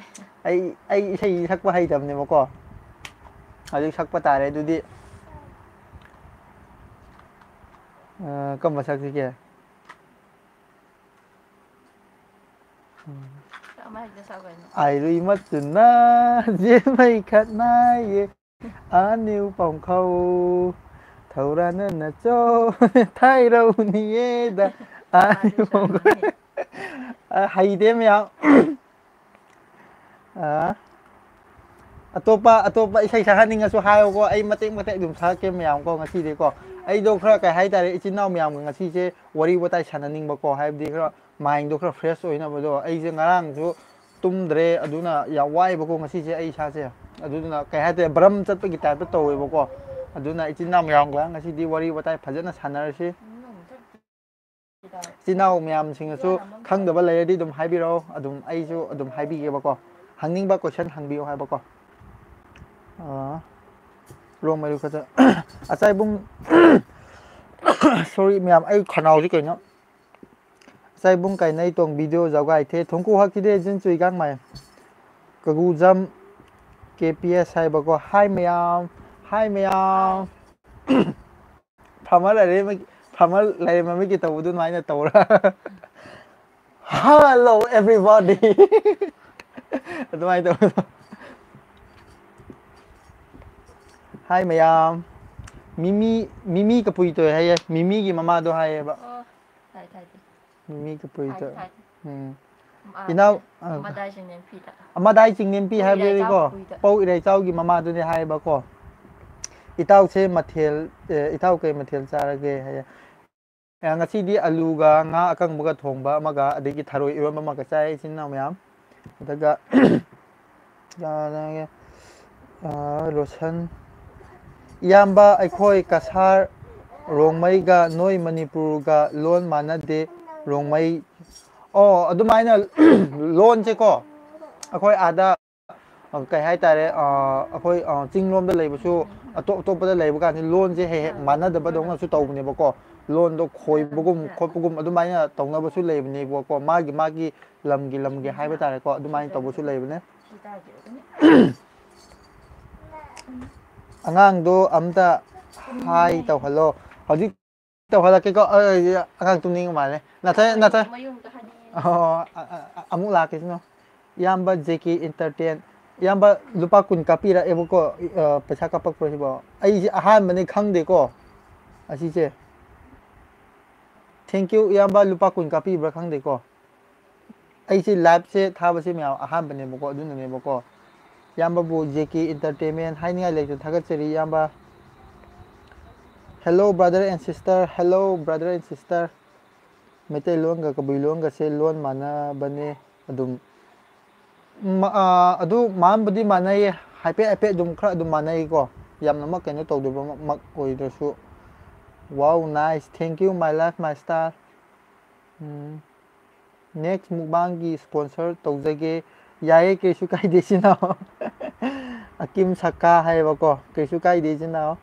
ꯑꯩ, ꯑꯩ ꯏꯁꯩ ꯁꯛꯄ ꯍꯩꯇꯕꯅꯦꯕꯀꯣ꯫ ꯍꯧꯖꯤꯛ ꯁꯛꯄ ꯇꯥꯔꯦ ꯑꯗꯨꯗꯤ꯫ ꯑ, ꯀꯔꯝꯕ ꯁꯛꯁꯤꯒꯦ? ꯑꯃ ꯍꯦꯛꯇ ꯁꯛꯑꯣ ꯀꯩꯅꯣ꯫ ꯑꯥꯏꯔꯨꯏ ꯃꯠꯇꯨꯅ ꯖꯦꯃꯩ ꯈꯠꯅꯥꯏꯌꯦ꯫ ꯑꯅꯤꯎ ꯄꯥꯎꯈꯧ ꯊꯧꯔꯥꯅ ꯅꯆꯧ ꯊꯥꯏꯔꯧꯅꯤꯌꯦꯗ ꯑꯥ, ꯍꯩꯇꯦ ꯃꯌꯥꯝ꯫ ꯑꯥ, ꯑꯇꯣꯞꯄ ꯑꯇꯣꯞꯄ ꯏꯁꯩ ꯁꯛꯍꯟꯅꯤꯡꯉꯁꯨ ꯍꯥꯏꯌꯣꯀꯣ, ꯑꯩ ꯃꯇꯦꯛ ꯃꯇꯦꯛ ꯑꯗꯨꯝ ꯁꯛꯀꯦ ꯃꯌꯥꯝꯀꯣ꯫ ꯉꯁꯤꯗꯤꯀꯣ ꯑꯩꯗꯣ ꯈꯔ ꯀꯩ ꯍꯥꯏꯇꯥꯔꯦ, ꯏꯆꯤꯟ ꯏꯅꯥꯎ ꯃꯌꯥꯝꯒ ꯉꯁꯤꯁꯦ ꯋꯥꯔꯤ ꯋꯥꯇꯥꯏ ꯁꯥꯟꯅꯅꯤꯡꯕꯀꯣ, ꯍꯥꯏꯕꯗꯤ ꯈꯔ ꯃꯥꯏꯟꯗꯣ ꯈꯔ ꯐ꯭ꯔꯦꯁ ꯑꯣꯏꯅꯕꯗꯣ꯫ ꯑꯩꯁꯦ ꯉꯔꯥꯡꯁꯨ ꯇꯨꯝꯗ꯭ꯔꯦ, ꯑꯗꯨꯅ ꯌꯥꯝ ꯋꯥꯏꯑꯦꯕꯀꯣ ꯉꯁꯤꯁꯦ ꯑꯩ ꯏꯁꯥꯁꯦ꯫ ꯑꯗꯨꯅ ꯀꯩ ꯍꯥꯏꯇꯥꯔꯦ, ꯕ꯭ꯔꯝ ꯆꯠꯄꯒꯤ ꯇꯥꯏꯞꯇ ꯇꯧꯋꯦꯕꯀꯣ꯫ ꯑꯗꯨꯅ ꯏꯆꯤꯟ ꯏꯅꯥꯎ ꯃꯌꯥꯝꯒ ꯉꯁꯤꯗꯤ ꯋꯥꯔꯤ ꯋꯥꯇꯥꯏ ꯐꯖꯅ ꯁꯥꯟꯅꯔꯁꯤ꯫ ꯏꯆꯤꯟ ꯏꯅꯥꯎ ꯃꯌꯥꯝꯁꯤꯡꯅꯁꯨ ꯈꯪꯗꯕ ꯂꯩꯔꯗꯤ ꯑꯗꯨꯝ ꯍꯥꯏꯕꯤꯔꯛꯑꯣ, ꯑꯗꯨꯝ ꯑꯩꯁꯨ ꯑꯗꯨꯝ ꯍꯥꯏꯕꯤꯒꯦꯕꯀꯣ꯫ ꯍꯪꯅꯤꯡꯕ ꯀꯣꯏꯁꯟ ꯍꯪꯕꯤꯌꯨ ꯍꯥꯏꯕꯀꯣ꯫ ꯑꯥ, ꯔꯣꯡ ꯃꯩꯔꯨ ꯈꯛꯇ꯫ ꯑꯆꯥꯏꯕꯨꯡ ꯁꯣꯔꯤ ꯃꯌꯥꯝ, ꯑꯩ ꯈꯅꯥꯎꯁꯤ ꯀꯩꯅꯣ꯫ ꯑꯆꯥꯏꯕꯨꯡ ꯀꯥꯏꯅꯩ ꯇꯣꯡ ꯚꯤꯗꯤꯑꯣ ꯖꯧꯒꯥꯏ ꯊꯦ ꯊꯣꯡꯀꯨ ꯍꯛꯈꯤꯗꯦ ꯖꯤꯟ ꯆꯨꯏ ꯒꯥꯡ ꯃꯥꯏ꯫ ꯀꯒꯨꯖꯝ ꯀꯦ ꯄꯤ ꯑꯦꯁ ꯍꯥꯏꯕꯀꯣ꯫ ꯍꯥꯏ ꯃꯌꯥꯝ, ꯍꯥꯏ ꯃꯌꯥꯝ꯫ ꯐꯥꯔꯃꯔ ꯂꯩꯔꯦ, ꯐꯥꯔꯃꯔ ꯂꯩꯔꯦ ꯃꯃꯤꯠꯀꯤ ꯇꯧꯕꯗꯨ ꯑꯗꯨꯃꯥꯏꯅ ꯇꯧꯔ꯫ Hello everybody꯫ ꯑꯗꯨꯃꯥꯏꯅ ꯇꯧꯕꯗꯣ꯫ ꯍꯥꯏ ꯃꯌꯥꯝ꯫ ꯃꯤꯃꯤ, ꯃꯤꯃꯤ ꯀꯄꯨꯏ ꯇꯣꯏ ꯍꯥꯏꯌꯦ, ꯃꯤꯃꯤꯒꯤ ꯃꯃꯥꯗꯣ ꯍꯥꯏꯌꯦꯕ꯫ ꯑꯣ, ꯊꯥꯏ, ꯊꯥꯏ, ꯊꯥꯏ꯫ ꯃꯤꯃꯤ ꯀꯄꯨꯏ ꯊꯥꯏ, ꯇꯣꯏ꯫ ꯊꯥꯏ꯫ ꯎꯝ꯫ ꯑꯥ, ꯏꯅꯥꯎ, ꯑꯥ, ꯑꯃꯗꯥꯏ ꯆꯤꯡꯂꯦꯝꯄꯤꯗ꯫ ꯑꯃꯗꯥꯏ ꯆꯤꯡꯂꯦꯝꯄꯤ ꯄꯧ ꯏꯔꯩꯆꯥꯎ ꯍꯥꯏꯕꯗꯨꯗꯤꯀꯣ, ꯀꯄꯨꯏꯗ꯫ ꯄꯧ ꯏꯔꯩꯆꯥꯎꯒꯤ ꯃꯃꯥꯗꯨꯅꯦ ꯍꯥꯏꯌꯦꯕꯀꯣ꯫ ꯏꯇꯥꯎꯁꯦ ꯃꯊꯦꯜ, ꯑꯦ, ꯏꯇꯥꯎ ꯀꯩ ꯃꯊꯦꯜ ꯆꯥꯔꯒꯦ ꯍꯥꯏꯌꯦ꯫ ꯑꯦ, ꯉꯁꯤꯗꯤ ꯑꯂꯨꯒ ꯉꯥ ꯑꯀꯪꯕꯒ ꯊꯣꯡꯕ ꯑꯃꯒ, ꯑꯗꯒꯤ ꯊꯔꯣꯏ ꯏꯔꯣꯟꯕ ꯑꯃꯒ ꯆꯥꯏ, ꯏꯆꯤꯟ ꯏꯅꯥꯎ ꯃꯌꯥꯝ꯫ ꯑꯗꯨꯒ, ꯑ, ꯔꯣꯁꯟ, ꯏꯌꯥꯝꯕ, ꯑꯩꯈꯣꯏ ꯀꯁꯥꯔ ꯔꯣꯡꯃꯩꯒ ꯅꯣꯏ ꯃꯅꯤꯄꯨꯔꯒ ꯂꯣꯟ ꯃꯥꯟꯅꯗꯦ, ꯔꯣꯡꯃꯩ꯫ ꯑꯣ, ꯑꯗꯨꯃꯥꯏꯅ ꯂꯣꯟꯁꯦꯀꯣ, ꯑꯩꯈꯣꯏ ꯑꯥꯗ, ꯑ, ꯀꯩ ꯍꯥꯏꯇꯥꯔꯦ, ꯑ, ꯑꯩꯈꯣꯏ, ꯑ, ꯆꯤꯡꯂꯣꯝꯗ ꯂꯩꯕꯁꯨ, ꯑꯇꯣꯞ ꯑꯇꯣꯞꯄꯗ ꯂꯩꯕ ꯀꯥꯟꯗ ꯂꯣꯟꯁꯦ ꯍꯦꯛ ꯍꯦꯛ ꯃꯥꯟꯅꯗꯕꯗꯧꯅꯁꯨ ꯇꯧꯕꯅꯦꯕꯀꯣ꯫ ꯂꯣꯟꯗꯣ ꯈꯣꯏꯕꯒꯨꯝ ꯈꯣꯠꯄꯒꯨꯝ ꯑꯗꯨꯃꯥꯏꯅ ꯇꯧꯅꯕꯁꯨ ꯂꯩꯕꯅꯦꯕꯀꯣ, ꯃꯥꯒꯤ ꯃꯥꯒꯤ ꯂꯝꯒꯤ ꯂꯝꯒꯤ ꯍꯥꯏꯕ ꯇꯥꯔꯦꯀꯣ, ꯑꯗꯨꯃꯥꯏꯅ ꯇꯧꯕꯁꯨ ꯂꯩꯕꯅꯦ꯫ ꯑꯉꯥꯡꯗꯣ ꯑꯝꯇ ꯍꯥꯏ ꯇꯧꯍꯜꯂꯣ꯫ ꯍꯧꯖꯤꯛ ꯇꯧꯍꯜꯂꯛꯀꯦꯀꯣ꯫ ꯑ, ꯑꯉꯥꯡ ꯇꯨꯝꯅꯤꯡꯕ ꯃꯥꯜꯂꯦ꯫ ꯅꯊꯣꯏ, ꯅꯊꯣꯏ꯫ ꯃꯌꯨꯝꯗ ꯍꯥꯏꯅꯤꯡꯉꯦ꯫ ꯑꯣ, ꯑ, ꯑ, ꯑ, ꯑꯃꯨꯛ ꯂꯥꯛꯀꯦꯁꯤꯅꯣ꯫ ꯏꯌꯥꯝꯕ ꯖꯦ ꯀꯦ ꯏꯟꯇꯔꯇꯦꯟ꯫ ꯏꯌꯥꯝꯕ ꯂꯨꯄꯥ ꯀꯨꯟ ꯀꯥꯞꯄꯤꯔꯛꯑꯦꯕꯀꯣ, ꯑ, ꯄꯩꯁꯥ ꯀꯥꯞꯄꯛꯄ꯭ꯔꯣ ꯁꯤꯕꯣ? ꯑꯩꯁꯦ ꯑꯍꯥꯟꯕꯅꯦ, ꯈꯪꯗꯦꯀꯣ꯫ ꯑꯁꯤꯁꯦ꯫ Thank you, ꯏꯌꯥꯝꯕ꯫ ꯂꯨꯄꯥ ꯀꯨꯟ ꯀꯥꯞꯄꯤꯕ꯭ꯔꯥ ꯈꯪꯗꯦꯀꯣ꯫ ꯑꯩꯁꯦ live ꯁꯦ ꯊꯥꯕꯁꯦ ꯃꯌꯥꯝ ꯑꯍꯥꯟꯕꯅꯦꯕꯀꯣ, ꯑꯗꯨꯅꯅꯦꯕꯀꯣ꯫ ꯏꯌꯥꯝꯕꯕꯨ J K Entertainment ꯍꯥꯏꯅꯤꯡꯉꯥꯏ ꯂꯩꯇꯅ ꯊꯥꯒꯠꯆꯔꯤ, ꯏꯌꯥꯝꯕ꯫ Hello brother and sister, hello brother and sister꯫ ꯃꯩꯇꯩꯂꯣꯟꯒ ꯀꯕꯨꯏ ꯂꯣꯟꯒꯁꯦ ꯂꯣꯟ ꯃꯥꯟꯅꯕꯅꯦ ꯑꯗꯨꯝ꯫ ꯃ-, ꯑꯥ, ꯑꯗꯨ ꯃꯥꯟꯕꯨꯗꯤ ꯃꯥꯟꯅꯩꯌꯦ, ꯍꯥꯏꯐꯦꯠ ꯍꯥꯏꯐꯦꯠ ꯑꯗꯨꯝ ꯈꯔ ꯑꯗꯨꯝ ꯃꯥꯟꯅꯩꯀꯣ, ꯌꯥꯝꯅꯃꯛ ꯀꯩꯅꯣ ꯇꯧꯗꯕꯃꯛ ꯑꯣꯏꯗ꯭ꯔꯁꯨ꯫ Wow, nice, thank you, my life, my star꯫ Um. Next mukbang ꯒꯤ sponsor ꯇꯧꯖꯒꯦ꯫ ꯌꯥꯏꯌꯦ, ꯀꯩꯁꯨ ꯀꯥꯏꯗꯦ, ꯏꯆꯤꯟ ꯏꯅꯥꯎ꯫ ꯑꯀꯤꯝ ꯁꯛꯀꯥ ꯍꯥꯏꯌꯦꯕꯀꯣ, ꯀꯩꯁꯨ ꯀꯥꯏꯗꯦ, ꯏꯆꯤꯟ ꯏꯅꯥꯎ꯫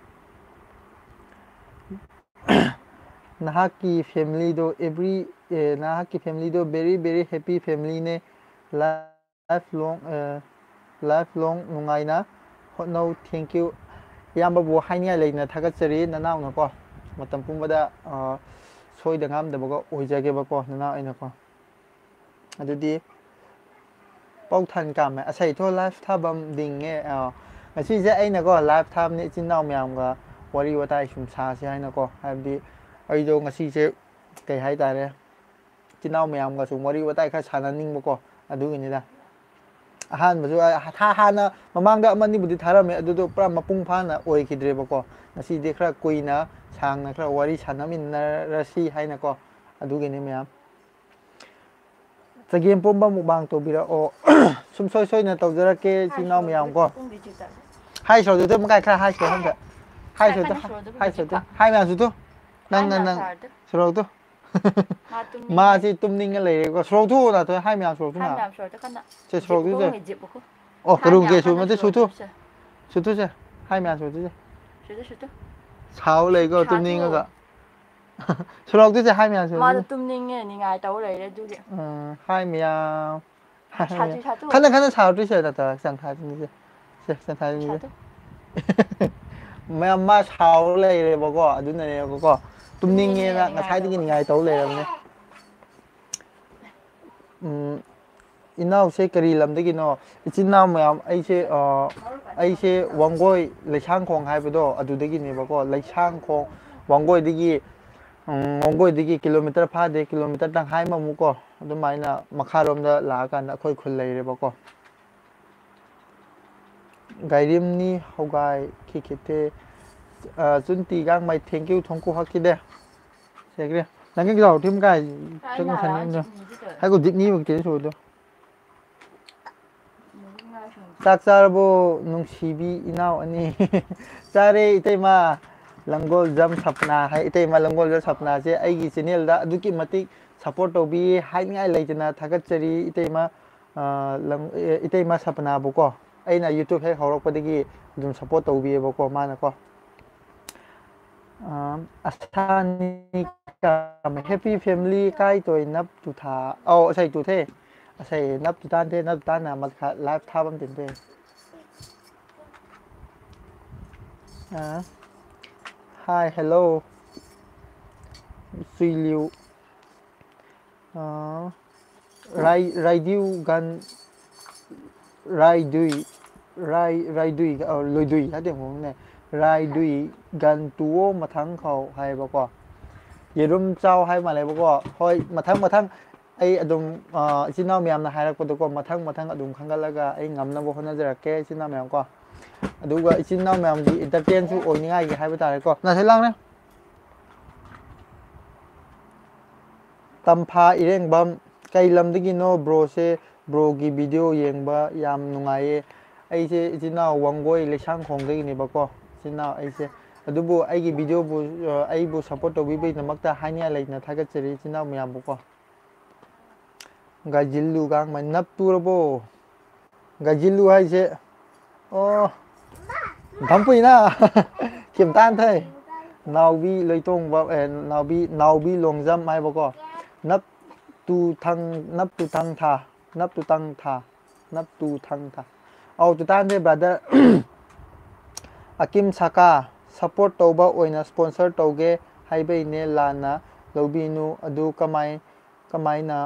ꯅꯍꯥꯛꯀꯤ family ꯗꯣ every, ꯑꯦ, ꯅꯍꯥꯛꯀꯤ family ꯗꯣ very very happy family ꯅꯦ꯫ Life long, ꯑꯦ, life long ꯅꯨꯡꯉꯥꯏꯅ ꯍꯣꯠꯅꯧ꯫ Thank you꯫ ꯏꯌꯥꯝꯕꯕꯨ ꯍꯥꯏꯅꯤꯡꯉꯥꯏ ꯂꯩꯅ ꯊꯥꯒꯠꯆꯔꯤ, ꯅꯅꯥꯎꯅꯀꯣ꯫ ꯃꯇꯝ ꯄꯨꯝꯕꯗ, ꯑ, ꯁꯣꯏꯗ ꯉꯥꯝꯗꯕꯒ ꯑꯣꯏꯖꯒꯦꯕꯀꯣ, ꯅꯅꯥꯎ ꯑꯩꯅꯀꯣ꯫ ꯑꯗꯨꯗꯤ ꯄꯥꯎꯊꯥꯟ ꯀꯥꯝꯃꯦ ꯑꯁꯩꯊꯣ live ꯊꯥꯐꯝ ꯗꯤꯡꯉꯦ꯫ ꯑ, ꯉꯁꯤꯁꯦ ꯑꯩꯅꯀꯣ live ꯊꯥꯕꯅꯤ, ꯏꯆꯤꯟ ꯏꯅꯥꯎ ꯃꯌꯥꯝꯒ ꯋꯥꯔꯤ ꯋꯥꯇꯥꯏ ꯁꯨꯝ ꯁꯥꯁꯤ ꯍꯥꯏꯅꯀꯣ꯫ ꯍꯥꯏꯕꯗꯤ ꯑꯩꯗꯣ ꯉꯁꯤꯁꯦ ꯀꯩ ꯍꯥꯏꯇꯥꯔꯦ, ꯏꯆꯤꯟ ꯏꯅꯥꯎ ꯃꯌꯥꯝꯒ ꯁꯨꯝ ꯋꯥꯔꯤ ꯋꯥꯇꯥꯏ ꯈꯔ ꯁꯥꯟꯅꯅꯤꯡꯕꯀꯣ, ꯑꯗꯨꯒꯤꯅꯤꯗ꯫ ꯑꯍꯥꯟꯕꯁꯨ ꯑ, ꯊꯥ-, ꯍꯥꯟꯅ ꯃꯃꯥꯡꯗ ꯑꯃ ꯑꯅꯤꯕꯨꯗꯤ ꯊꯥꯔꯝꯃꯦ, ꯑꯗꯨꯗꯣ ꯄꯨꯔꯥ ꯃꯄꯨꯡ ꯐꯥꯅ ꯑꯣꯏꯈꯤꯗ꯭ꯔꯦꯕꯀꯣ꯫ ꯉꯁꯤꯗꯤ ꯈꯔ ꯀꯨꯏꯅ ꯁꯥꯡꯅ ꯈꯔ ꯋꯥꯔꯤ ꯁꯥꯟꯅꯃꯤꯟꯅꯔꯁꯤ ꯍꯥꯏꯅꯀꯣ, ꯑꯗꯨꯒꯤꯅꯤ ꯃꯌꯥꯝ꯫ ꯆꯒꯦꯝꯄꯣꯝꯕ mukbang ꯇꯧꯕꯤꯔꯛꯑꯣ꯫ ꯁꯨꯝ ꯁꯣꯏ ꯁꯣꯏꯅ ꯇꯧꯖꯔꯛꯀꯦ, ꯏꯆꯤꯟ ꯏꯅꯥꯎ ꯃꯌꯥꯝ ꯀꯣ꯫ ꯍꯥꯏ ꯁꯣꯔꯣꯛꯇꯨ ꯃꯀꯥꯏ ꯈꯔ ꯍꯥꯏ ꯁꯣꯔꯣꯛ ꯑꯝꯇ꯫ ꯍꯥꯏ ꯁꯣꯔꯣꯛꯇꯨ, ꯍꯥꯏ ꯁꯣꯔꯣꯛꯇꯨ꯫ ꯍꯥꯏ ꯃꯌꯥꯝꯁꯨ ꯇꯨ꯫ ꯅꯪ, ꯅꯪ, ꯅꯪ꯫ ꯁꯣꯔꯣꯛꯇꯨ꯫ ꯃꯥꯁꯤ ꯇꯨꯝꯅꯤꯡꯉ ꯂꯩꯔꯦꯀꯣ꯫ ꯁꯣꯔꯣꯛꯇꯨ ꯅꯥꯇꯣꯟ ꯍꯥꯏ ꯃꯌꯥꯝ ꯁꯣꯔꯣꯛꯇꯨ ꯅꯥ꯫ ꯁꯦ ꯁꯣꯔꯣꯛꯇꯨ ꯁꯦ꯫ ꯑꯣ, ꯀꯔꯨꯝ ꯀꯦ ꯁꯨ ꯅꯠꯇꯦ, ꯁꯨꯇꯨ꯫ ꯁꯨꯇꯨ ꯁꯦ꯫ ꯍꯥꯏ ꯃꯌꯥꯝ ꯁꯣꯔꯣꯛꯇꯨ ꯁꯦ꯫ ꯁꯥꯎ ꯂꯩꯀꯣ ꯇꯨꯝꯅꯤꯡꯉꯒ꯫ ꯁꯣꯔꯣꯛꯇꯨ ꯁꯦ ꯍꯥꯏ ꯃꯌꯥꯝ ꯁꯣꯔꯣꯛꯇꯨ ꯁꯦ꯫ ꯃꯥꯗꯣ ꯇꯨꯝꯅꯤꯡꯉꯦ, ꯅꯤꯡꯉꯥꯏ ꯇꯧ ꯂꯩꯔꯦ ꯑꯗꯨꯒꯤ꯫ ꯎꯝ, ꯍꯥꯏ ꯃꯌꯥꯝ꯫ ꯁꯥꯇꯨ, ꯁꯥꯇꯨ꯫ ꯈꯟꯅ ꯈꯟꯅ ꯁꯥꯎꯔꯛꯇ꯭ꯔꯤꯁꯦ ꯅꯠꯇ꯭ꯔꯒ ꯆꯪꯈꯥꯏꯗꯨꯅꯤꯁꯦ꯫ ꯁꯦ, ꯆꯪꯈꯥꯏꯗꯨꯅꯤꯁꯦ꯫ ꯁꯥꯇꯨ꯫ ꯃꯌꯥꯝ ꯃꯥ ꯁꯥꯎꯔ ꯂꯩꯔꯦꯕꯀꯣ, ꯑꯗꯨꯅꯅꯦꯕꯀꯣ꯫ ꯇꯨꯝꯅꯤꯡꯉꯦꯅ ꯇꯨꯝꯅꯤꯡꯉꯦꯅ ꯉꯁꯥꯏꯗꯒꯤ ꯅꯤꯡꯉꯥꯏ ꯇꯧ ꯂꯩꯔꯕꯅꯦ꯫ ꯎꯝ, ꯏꯅꯥꯎꯁꯦ ꯀꯔꯤ ꯂꯝꯗꯒꯤꯅꯣ? ꯏꯆꯤꯟ ꯏꯅꯥꯎ ꯃꯌꯥꯝ, ꯑꯩꯁꯦ, ꯑ, ꯑꯩꯁꯦ ꯋꯥꯡꯒꯣꯏ ꯂꯩꯁꯥꯡꯈꯣꯡ ꯍꯥꯏꯕꯗꯣ ꯑꯗꯨꯗꯒꯤꯅꯦꯕꯀꯣ꯫ ꯂꯩꯁꯥꯡꯈꯣꯡ, ꯋꯥꯡꯒꯣꯏꯗꯒꯤ, ꯎꯝ, ꯋꯥꯡꯒꯣꯏꯗꯒꯤ ꯀꯤꯂꯣꯃꯤꯇꯔ ꯐꯥꯗꯦ, ꯀꯤꯂꯣꯃꯤꯇꯔ ꯇꯪꯈꯥꯏ ꯑꯃꯃꯨꯛ ꯀꯣ, ꯑꯗꯨꯃꯥꯏꯅ ꯃꯈꯥꯔꯣꯝꯗ ꯂꯥꯛꯑꯀꯥꯟꯗ ꯑꯩꯈꯣꯏ ꯈꯨꯜ ꯂꯩꯔꯦꯕꯀꯣ꯫ ꯒꯥꯏꯔꯤꯝꯅꯤ ꯍꯧꯒꯥꯏ ꯈꯤꯈꯤꯠꯇꯦ꯫ ꯑ, ꯆꯨꯟꯇꯤ ꯒꯥꯡꯃꯩ, thank you, ꯊꯣꯡꯀꯨ ꯍꯛꯈꯤꯗꯦ꯫ ꯁꯦꯒ꯭ꯔꯦ꯫ ꯅꯪꯒꯤ ꯒ꯭ꯂꯥꯎ ꯊꯤꯝ ꯀꯥꯏ? ꯆꯠꯂꯨ ꯁꯅꯤ ꯑꯝꯗ꯫ ꯍꯥꯏꯒꯣ ꯗꯤꯛꯅꯤ ꯃꯛꯇꯤ ꯁꯨꯗꯣ꯫ ꯆꯥꯛ ꯆꯥꯔꯕꯣ ꯅꯨꯡꯁꯤꯕꯤ ꯏꯅꯥꯎ ꯑꯅꯤ? ꯆꯥꯔꯦ ꯏꯇꯩꯃ꯫ ꯂꯪꯒꯣꯜꯖꯝ ꯁꯞꯅꯥ ꯍꯥꯏ꯫ ꯏꯇꯩꯃ ꯂꯪꯒꯣꯜꯖꯝ ꯁꯞꯅꯥꯁꯦ ꯑꯩꯒꯤ channelꯗ ꯑꯗꯨꯛꯀꯤ ꯃꯇꯤꯛ support ꯇꯧꯕꯤ, ꯍꯥꯏꯅꯤꯡꯉꯥꯏ ꯂꯩꯇꯅ ꯊꯥꯒꯠꯆꯔꯤ ꯏꯇꯩꯃ꯫ ꯑ, ꯂꯪ-, ꯑꯦ, ꯏꯇꯩꯃ ꯁꯞꯅꯥꯕꯨꯀꯣ꯫ ꯑꯩꯅ YouTube ꯍꯦꯛ ꯍꯧꯔꯛꯄꯗꯒꯤ ꯑꯗꯨꯝ support ꯇꯧꯕꯤꯌꯦꯕꯀꯣ ꯃꯥꯅꯀꯣ꯫ ꯑ, ꯑꯁꯥꯅꯤ ꯀꯥꯃ, happy family ꯀꯥꯏ ꯇꯣꯏ ꯅꯞ ꯇꯨꯊꯥ꯫ ꯑꯧ, ꯑꯁꯩ ꯇꯨꯊꯦ꯫ ꯑꯁꯩ ꯅꯞ ꯇꯨꯇꯥꯟ ꯊꯦ, ꯅꯞ ꯇꯥꯟꯅ ꯃꯈꯥ live ꯊꯥꯕꯝ ꯇꯤꯟꯊꯦ꯫ ꯑ, hi, hello꯫ ꯁꯨꯏꯂꯤꯎ꯫ ꯑ, ꯔꯥꯏ-, ꯔꯥꯏꯗꯤꯎ ꯒꯟ, ꯔꯥꯏꯗꯨꯏ, ꯔꯥꯏ-, ꯔꯥꯏꯗꯨꯏ, ꯑ, ꯂꯣꯏꯗꯨꯏ ꯍꯥꯏꯗꯤ ꯑꯃꯨꯛꯅꯦ꯫ ꯔꯥꯏꯗꯨꯏ ꯒꯟ ꯇꯨꯋꯣ ꯃꯊꯪ ꯈꯥꯎ ꯍꯥꯏꯌꯦꯕꯀꯣ꯫ ꯌꯦꯔꯨꯝ ꯆꯥꯎ ꯍꯥꯏ ꯃꯥꯜꯂꯦꯕꯀꯣ꯫ ꯍꯣꯏ, ꯃꯊꯪ, ꯃꯊꯪ ꯑꯩ ꯑꯗꯨꯝ, ꯑ, ꯏꯆꯤꯟ ꯏꯅꯥꯎ ꯃꯌꯥꯝꯅ ꯍꯥꯏꯔꯛꯄꯗꯣꯀꯣ, ꯃꯊꯪ, ꯃꯊꯪ ꯑꯗꯨꯝ ꯈꯪꯒꯠꯂꯒ ꯑꯩ ꯉꯝꯅꯕ ꯍꯣꯠꯅꯖꯔꯛꯀꯦ, ꯏꯆꯤꯟ ꯏꯅꯥꯎ ꯃꯌꯥꯝ ꯀꯣ꯫ ꯑꯗꯨꯒ ꯏꯆꯤꯟ ꯏꯅꯥꯎ ꯃꯌꯥꯝꯒꯤ entertainꯁꯨ ꯑꯣꯏꯅꯤꯡꯉꯥꯏꯒꯤ ꯍꯥꯏꯕ ꯇꯥꯔꯦꯀꯣ꯫ ꯅꯁꯦ ꯂꯥꯡꯅꯦ꯫ ꯇꯝꯐꯥ ꯏꯔꯦꯡꯕꯝ, ꯀꯩ ꯂꯝꯗꯒꯤꯅꯣ ꯕ꯭ꯔꯣꯁꯦ? ꯕ꯭ꯔꯣꯒꯤ video ꯌꯦꯡꯕ ꯌꯥꯝ ꯅꯨꯡꯉꯥꯏꯌꯦ꯫ ꯑꯩꯁꯦ ꯏꯆꯤꯟ ꯏꯅꯥꯎ ꯋꯥꯡꯒꯣꯏ ꯂꯩꯁꯥꯡꯈꯣꯡꯗꯒꯤꯅꯦꯕꯀꯣ, ꯏꯆꯤꯟ ꯏꯅꯥꯎ ꯑꯩꯁꯦ꯫ ꯑꯗꯨꯕꯨ ꯑꯩꯒꯤ videoꯕꯨ, ꯑ, ꯑꯩꯕꯨ support ꯇꯧꯕꯤꯕꯒꯤꯗꯃꯛꯇ ꯍꯥꯏꯅꯤꯡꯉꯥꯏ ꯂꯩꯇꯅ ꯊꯥꯒꯠꯆꯔꯤ ꯏꯆꯤꯟ ꯏꯅꯥꯎ ꯃꯌꯥꯝꯕꯨꯀꯣ꯫ ꯒꯥꯏꯖꯤꯜꯂꯨ ꯒꯥꯡꯃꯩ, ꯅꯞ ꯇꯨꯔꯕꯣ? ꯒꯥꯏꯖꯤꯜꯂꯨ ꯍꯥꯏꯁꯦ, ꯑꯣ, ꯙꯝꯄꯨꯏꯅ ꯀꯦꯝꯇꯥꯟ ꯊꯩ꯫ ꯅꯥꯎꯕꯤ ꯂꯣꯏꯇꯣꯡꯕ, ꯑꯦ, ꯅꯥꯎꯕꯤ, ꯅꯥꯎꯕꯤ ꯂꯣꯡꯖꯝ ꯍꯥꯏꯕꯀꯣ꯫ ꯅꯞ ꯇꯨ ꯊꯪ, ꯅꯞ ꯇꯨ ꯊꯪ ꯊꯥ, ꯅꯞ ꯇꯨ ꯊꯪ ꯊꯥ, ꯅꯞ ꯇꯨ ꯊꯪ ꯊꯥ꯫ ꯑꯧ, ꯇꯨꯇꯥꯟ ꯊꯩ, brother꯫ ꯑꯀꯤꯝ ꯁꯥꯀꯥ, support ꯇꯧꯕ ꯑꯣꯏꯅ sponsor ꯇꯧꯒꯦ ꯍꯥꯏꯕꯩꯅꯦ, ꯂꯥꯟꯅ ꯂꯧꯕꯤꯅꯨ꯫ ꯑꯗꯨ ꯀꯃꯥꯏ, ꯀꯃꯥꯏꯅ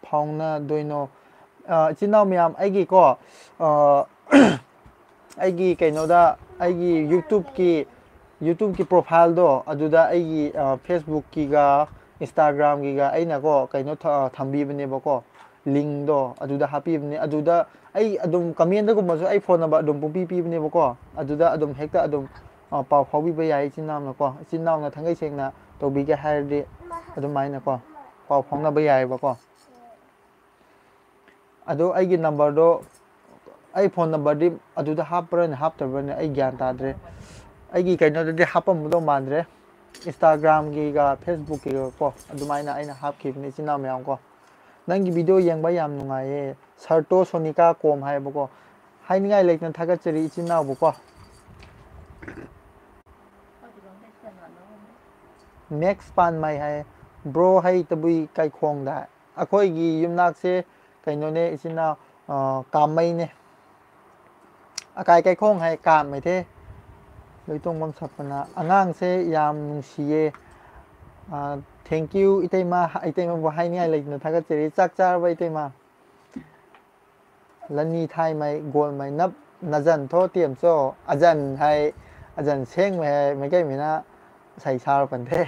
ꯐꯥꯎꯅꯗꯣꯏꯅꯣ? ꯑ, ꯏꯆꯤꯟ ꯏꯅꯥꯎ ꯃꯌꯥꯝ, ꯑꯩꯒꯤꯀꯣ, ꯑ, ꯑꯩꯒꯤ ꯀꯩꯅꯣꯗ, ꯑꯩꯒꯤ YouTubeꯀꯤ YouTubeꯀꯤ profileꯗꯣ ꯑꯗꯨꯗ ꯑꯩꯒꯤ, ꯑ, Facebookꯀꯤꯒ Instagramꯒꯤꯒ ꯑꯩꯅꯀꯣ ꯀꯩꯅꯣ ꯊ-, ꯊꯝꯕꯤꯕꯅꯦꯕꯀꯣ, linkꯗꯣ ꯑꯗꯨꯗ ꯍꯥꯞꯄꯤꯕꯅꯦ꯫ ꯑꯗꯨꯗ ꯑꯩ ꯑꯗꯨꯝ commentꯗꯒꯨꯝꯕꯁꯨ ꯑꯩ phone number ꯑꯗꯨꯝ ꯄꯨꯡꯄꯤ ꯄꯤꯕꯅꯦꯕꯀꯣ꯫ ꯑꯗꯨꯗ ꯑꯗꯨꯝ ꯍꯦꯛꯇ ꯑꯗꯨꯝ, ꯑ, ꯄꯥꯎ ꯐꯥꯎꯕꯤꯕ ꯌꯥꯏ ꯏꯆꯤꯟ ꯏꯅꯥꯎꯅꯀꯣ꯫ ꯏꯆꯤꯟ ꯏꯅꯥꯎꯅ ꯊꯥꯡꯒꯩ ꯁꯦꯡꯅ ꯇꯧꯕꯤꯒꯦ ꯍꯥꯏꯔꯗꯤ ꯑꯗꯨꯃꯥꯏꯅꯀꯣ ꯄꯥꯎ ꯐꯥꯎꯅꯕ ꯌꯥꯏꯑꯕꯀꯣ꯫ ꯑꯗꯣ ꯑꯩꯒꯤ numberꯗꯣ, ꯑꯩ phone numberꯗꯤ ꯑꯗꯨꯗ ꯍꯥꯞꯄ꯭ꯔꯅꯦ ꯍꯥꯞꯇꯕ꯭ꯔꯅꯦ ꯑꯩ ꯒ꯭ꯌꯥꯟ ꯇꯥꯗ꯭ꯔꯦ꯫ ꯑꯩꯒꯤ ꯀꯩꯅꯣꯗꯗꯤ ꯍꯥꯞꯄꯝꯒꯗꯧ ꯃꯥꯟꯗ꯭ꯔꯦ꯫ Instagramꯒꯤꯒ Facebookꯀꯤꯒ ꯀꯣ, ꯑꯗꯨꯃꯥꯏꯅ ꯑꯩꯅ ꯍꯥꯞꯈꯤꯕꯅꯤ ꯏꯆꯤꯟ ꯏꯅꯥꯎ ꯃꯌꯥꯝ ꯀꯣ꯫ ꯅꯪꯒꯤ video ꯌꯦꯡꯕ ꯌꯥꯝ ꯅꯨꯡꯉꯥꯏꯌꯦ꯫ ꯁꯔꯇꯣ ꯁꯣꯅꯤꯀꯥ ꯀꯣꯝ ꯍꯥꯏꯌꯦꯕꯀꯣ꯫ ꯍꯥꯏꯅꯤꯡꯉꯥꯏ ꯂꯩꯇꯅ ꯊꯥꯒꯠꯆꯔꯤ ꯏꯆꯤꯟ ꯏꯅꯥꯎꯕꯨꯀꯣ꯫ Max ꯄꯥꯟꯃꯩ ꯍꯥꯏ, "Bro, ꯍꯩ ꯇꯕꯨꯏ ꯀꯩꯈꯣꯡꯗ"꯫ ꯑꯩꯈꯣꯏꯒꯤ ꯌꯨꯝꯅꯥꯛꯁꯦ ꯀꯩꯅꯣꯅꯦ ꯏꯆꯤꯟ ꯏꯅꯥꯎ, ꯑ, ꯀꯥꯃꯩꯅꯦ꯫ ꯑꯀꯥꯏ ꯀꯩꯈꯣꯡ ꯍꯥꯏ ꯀꯥꯃꯩꯊꯦ꯫ ꯂꯣꯏꯇꯣꯡꯕꯝ ꯁꯛꯄꯅ꯫ ꯑꯉꯥꯡꯁꯦ ꯌꯥꯝ ꯅꯨꯡꯁꯤꯌꯦ꯫ ꯑ, thank you ꯏꯇꯩꯃ, ꯏꯇꯩꯃꯕꯨ ꯍꯥꯏꯅꯤꯡꯉꯥꯏ ꯂꯩꯇꯅ ꯊꯥꯒꯠꯆꯔꯤ꯫ ꯆꯥꯛ ꯆꯥꯔꯕ ꯏꯇꯩꯃ? ꯂꯅꯤ ꯊꯥꯏꯃꯩ ꯒꯣꯜꯃꯩ ꯅꯞ ꯅꯖꯟ ꯊꯣ ꯇꯦꯝꯆꯣ꯫ ꯑꯖꯟ ꯍꯥꯏ, ꯑꯖꯟ ꯁꯦꯡꯃꯩ ꯍꯥꯏ, ꯃꯩꯇꯩ ꯃꯤꯅ ꯁꯩ ꯁꯥꯔ ꯄꯟꯊꯦ꯫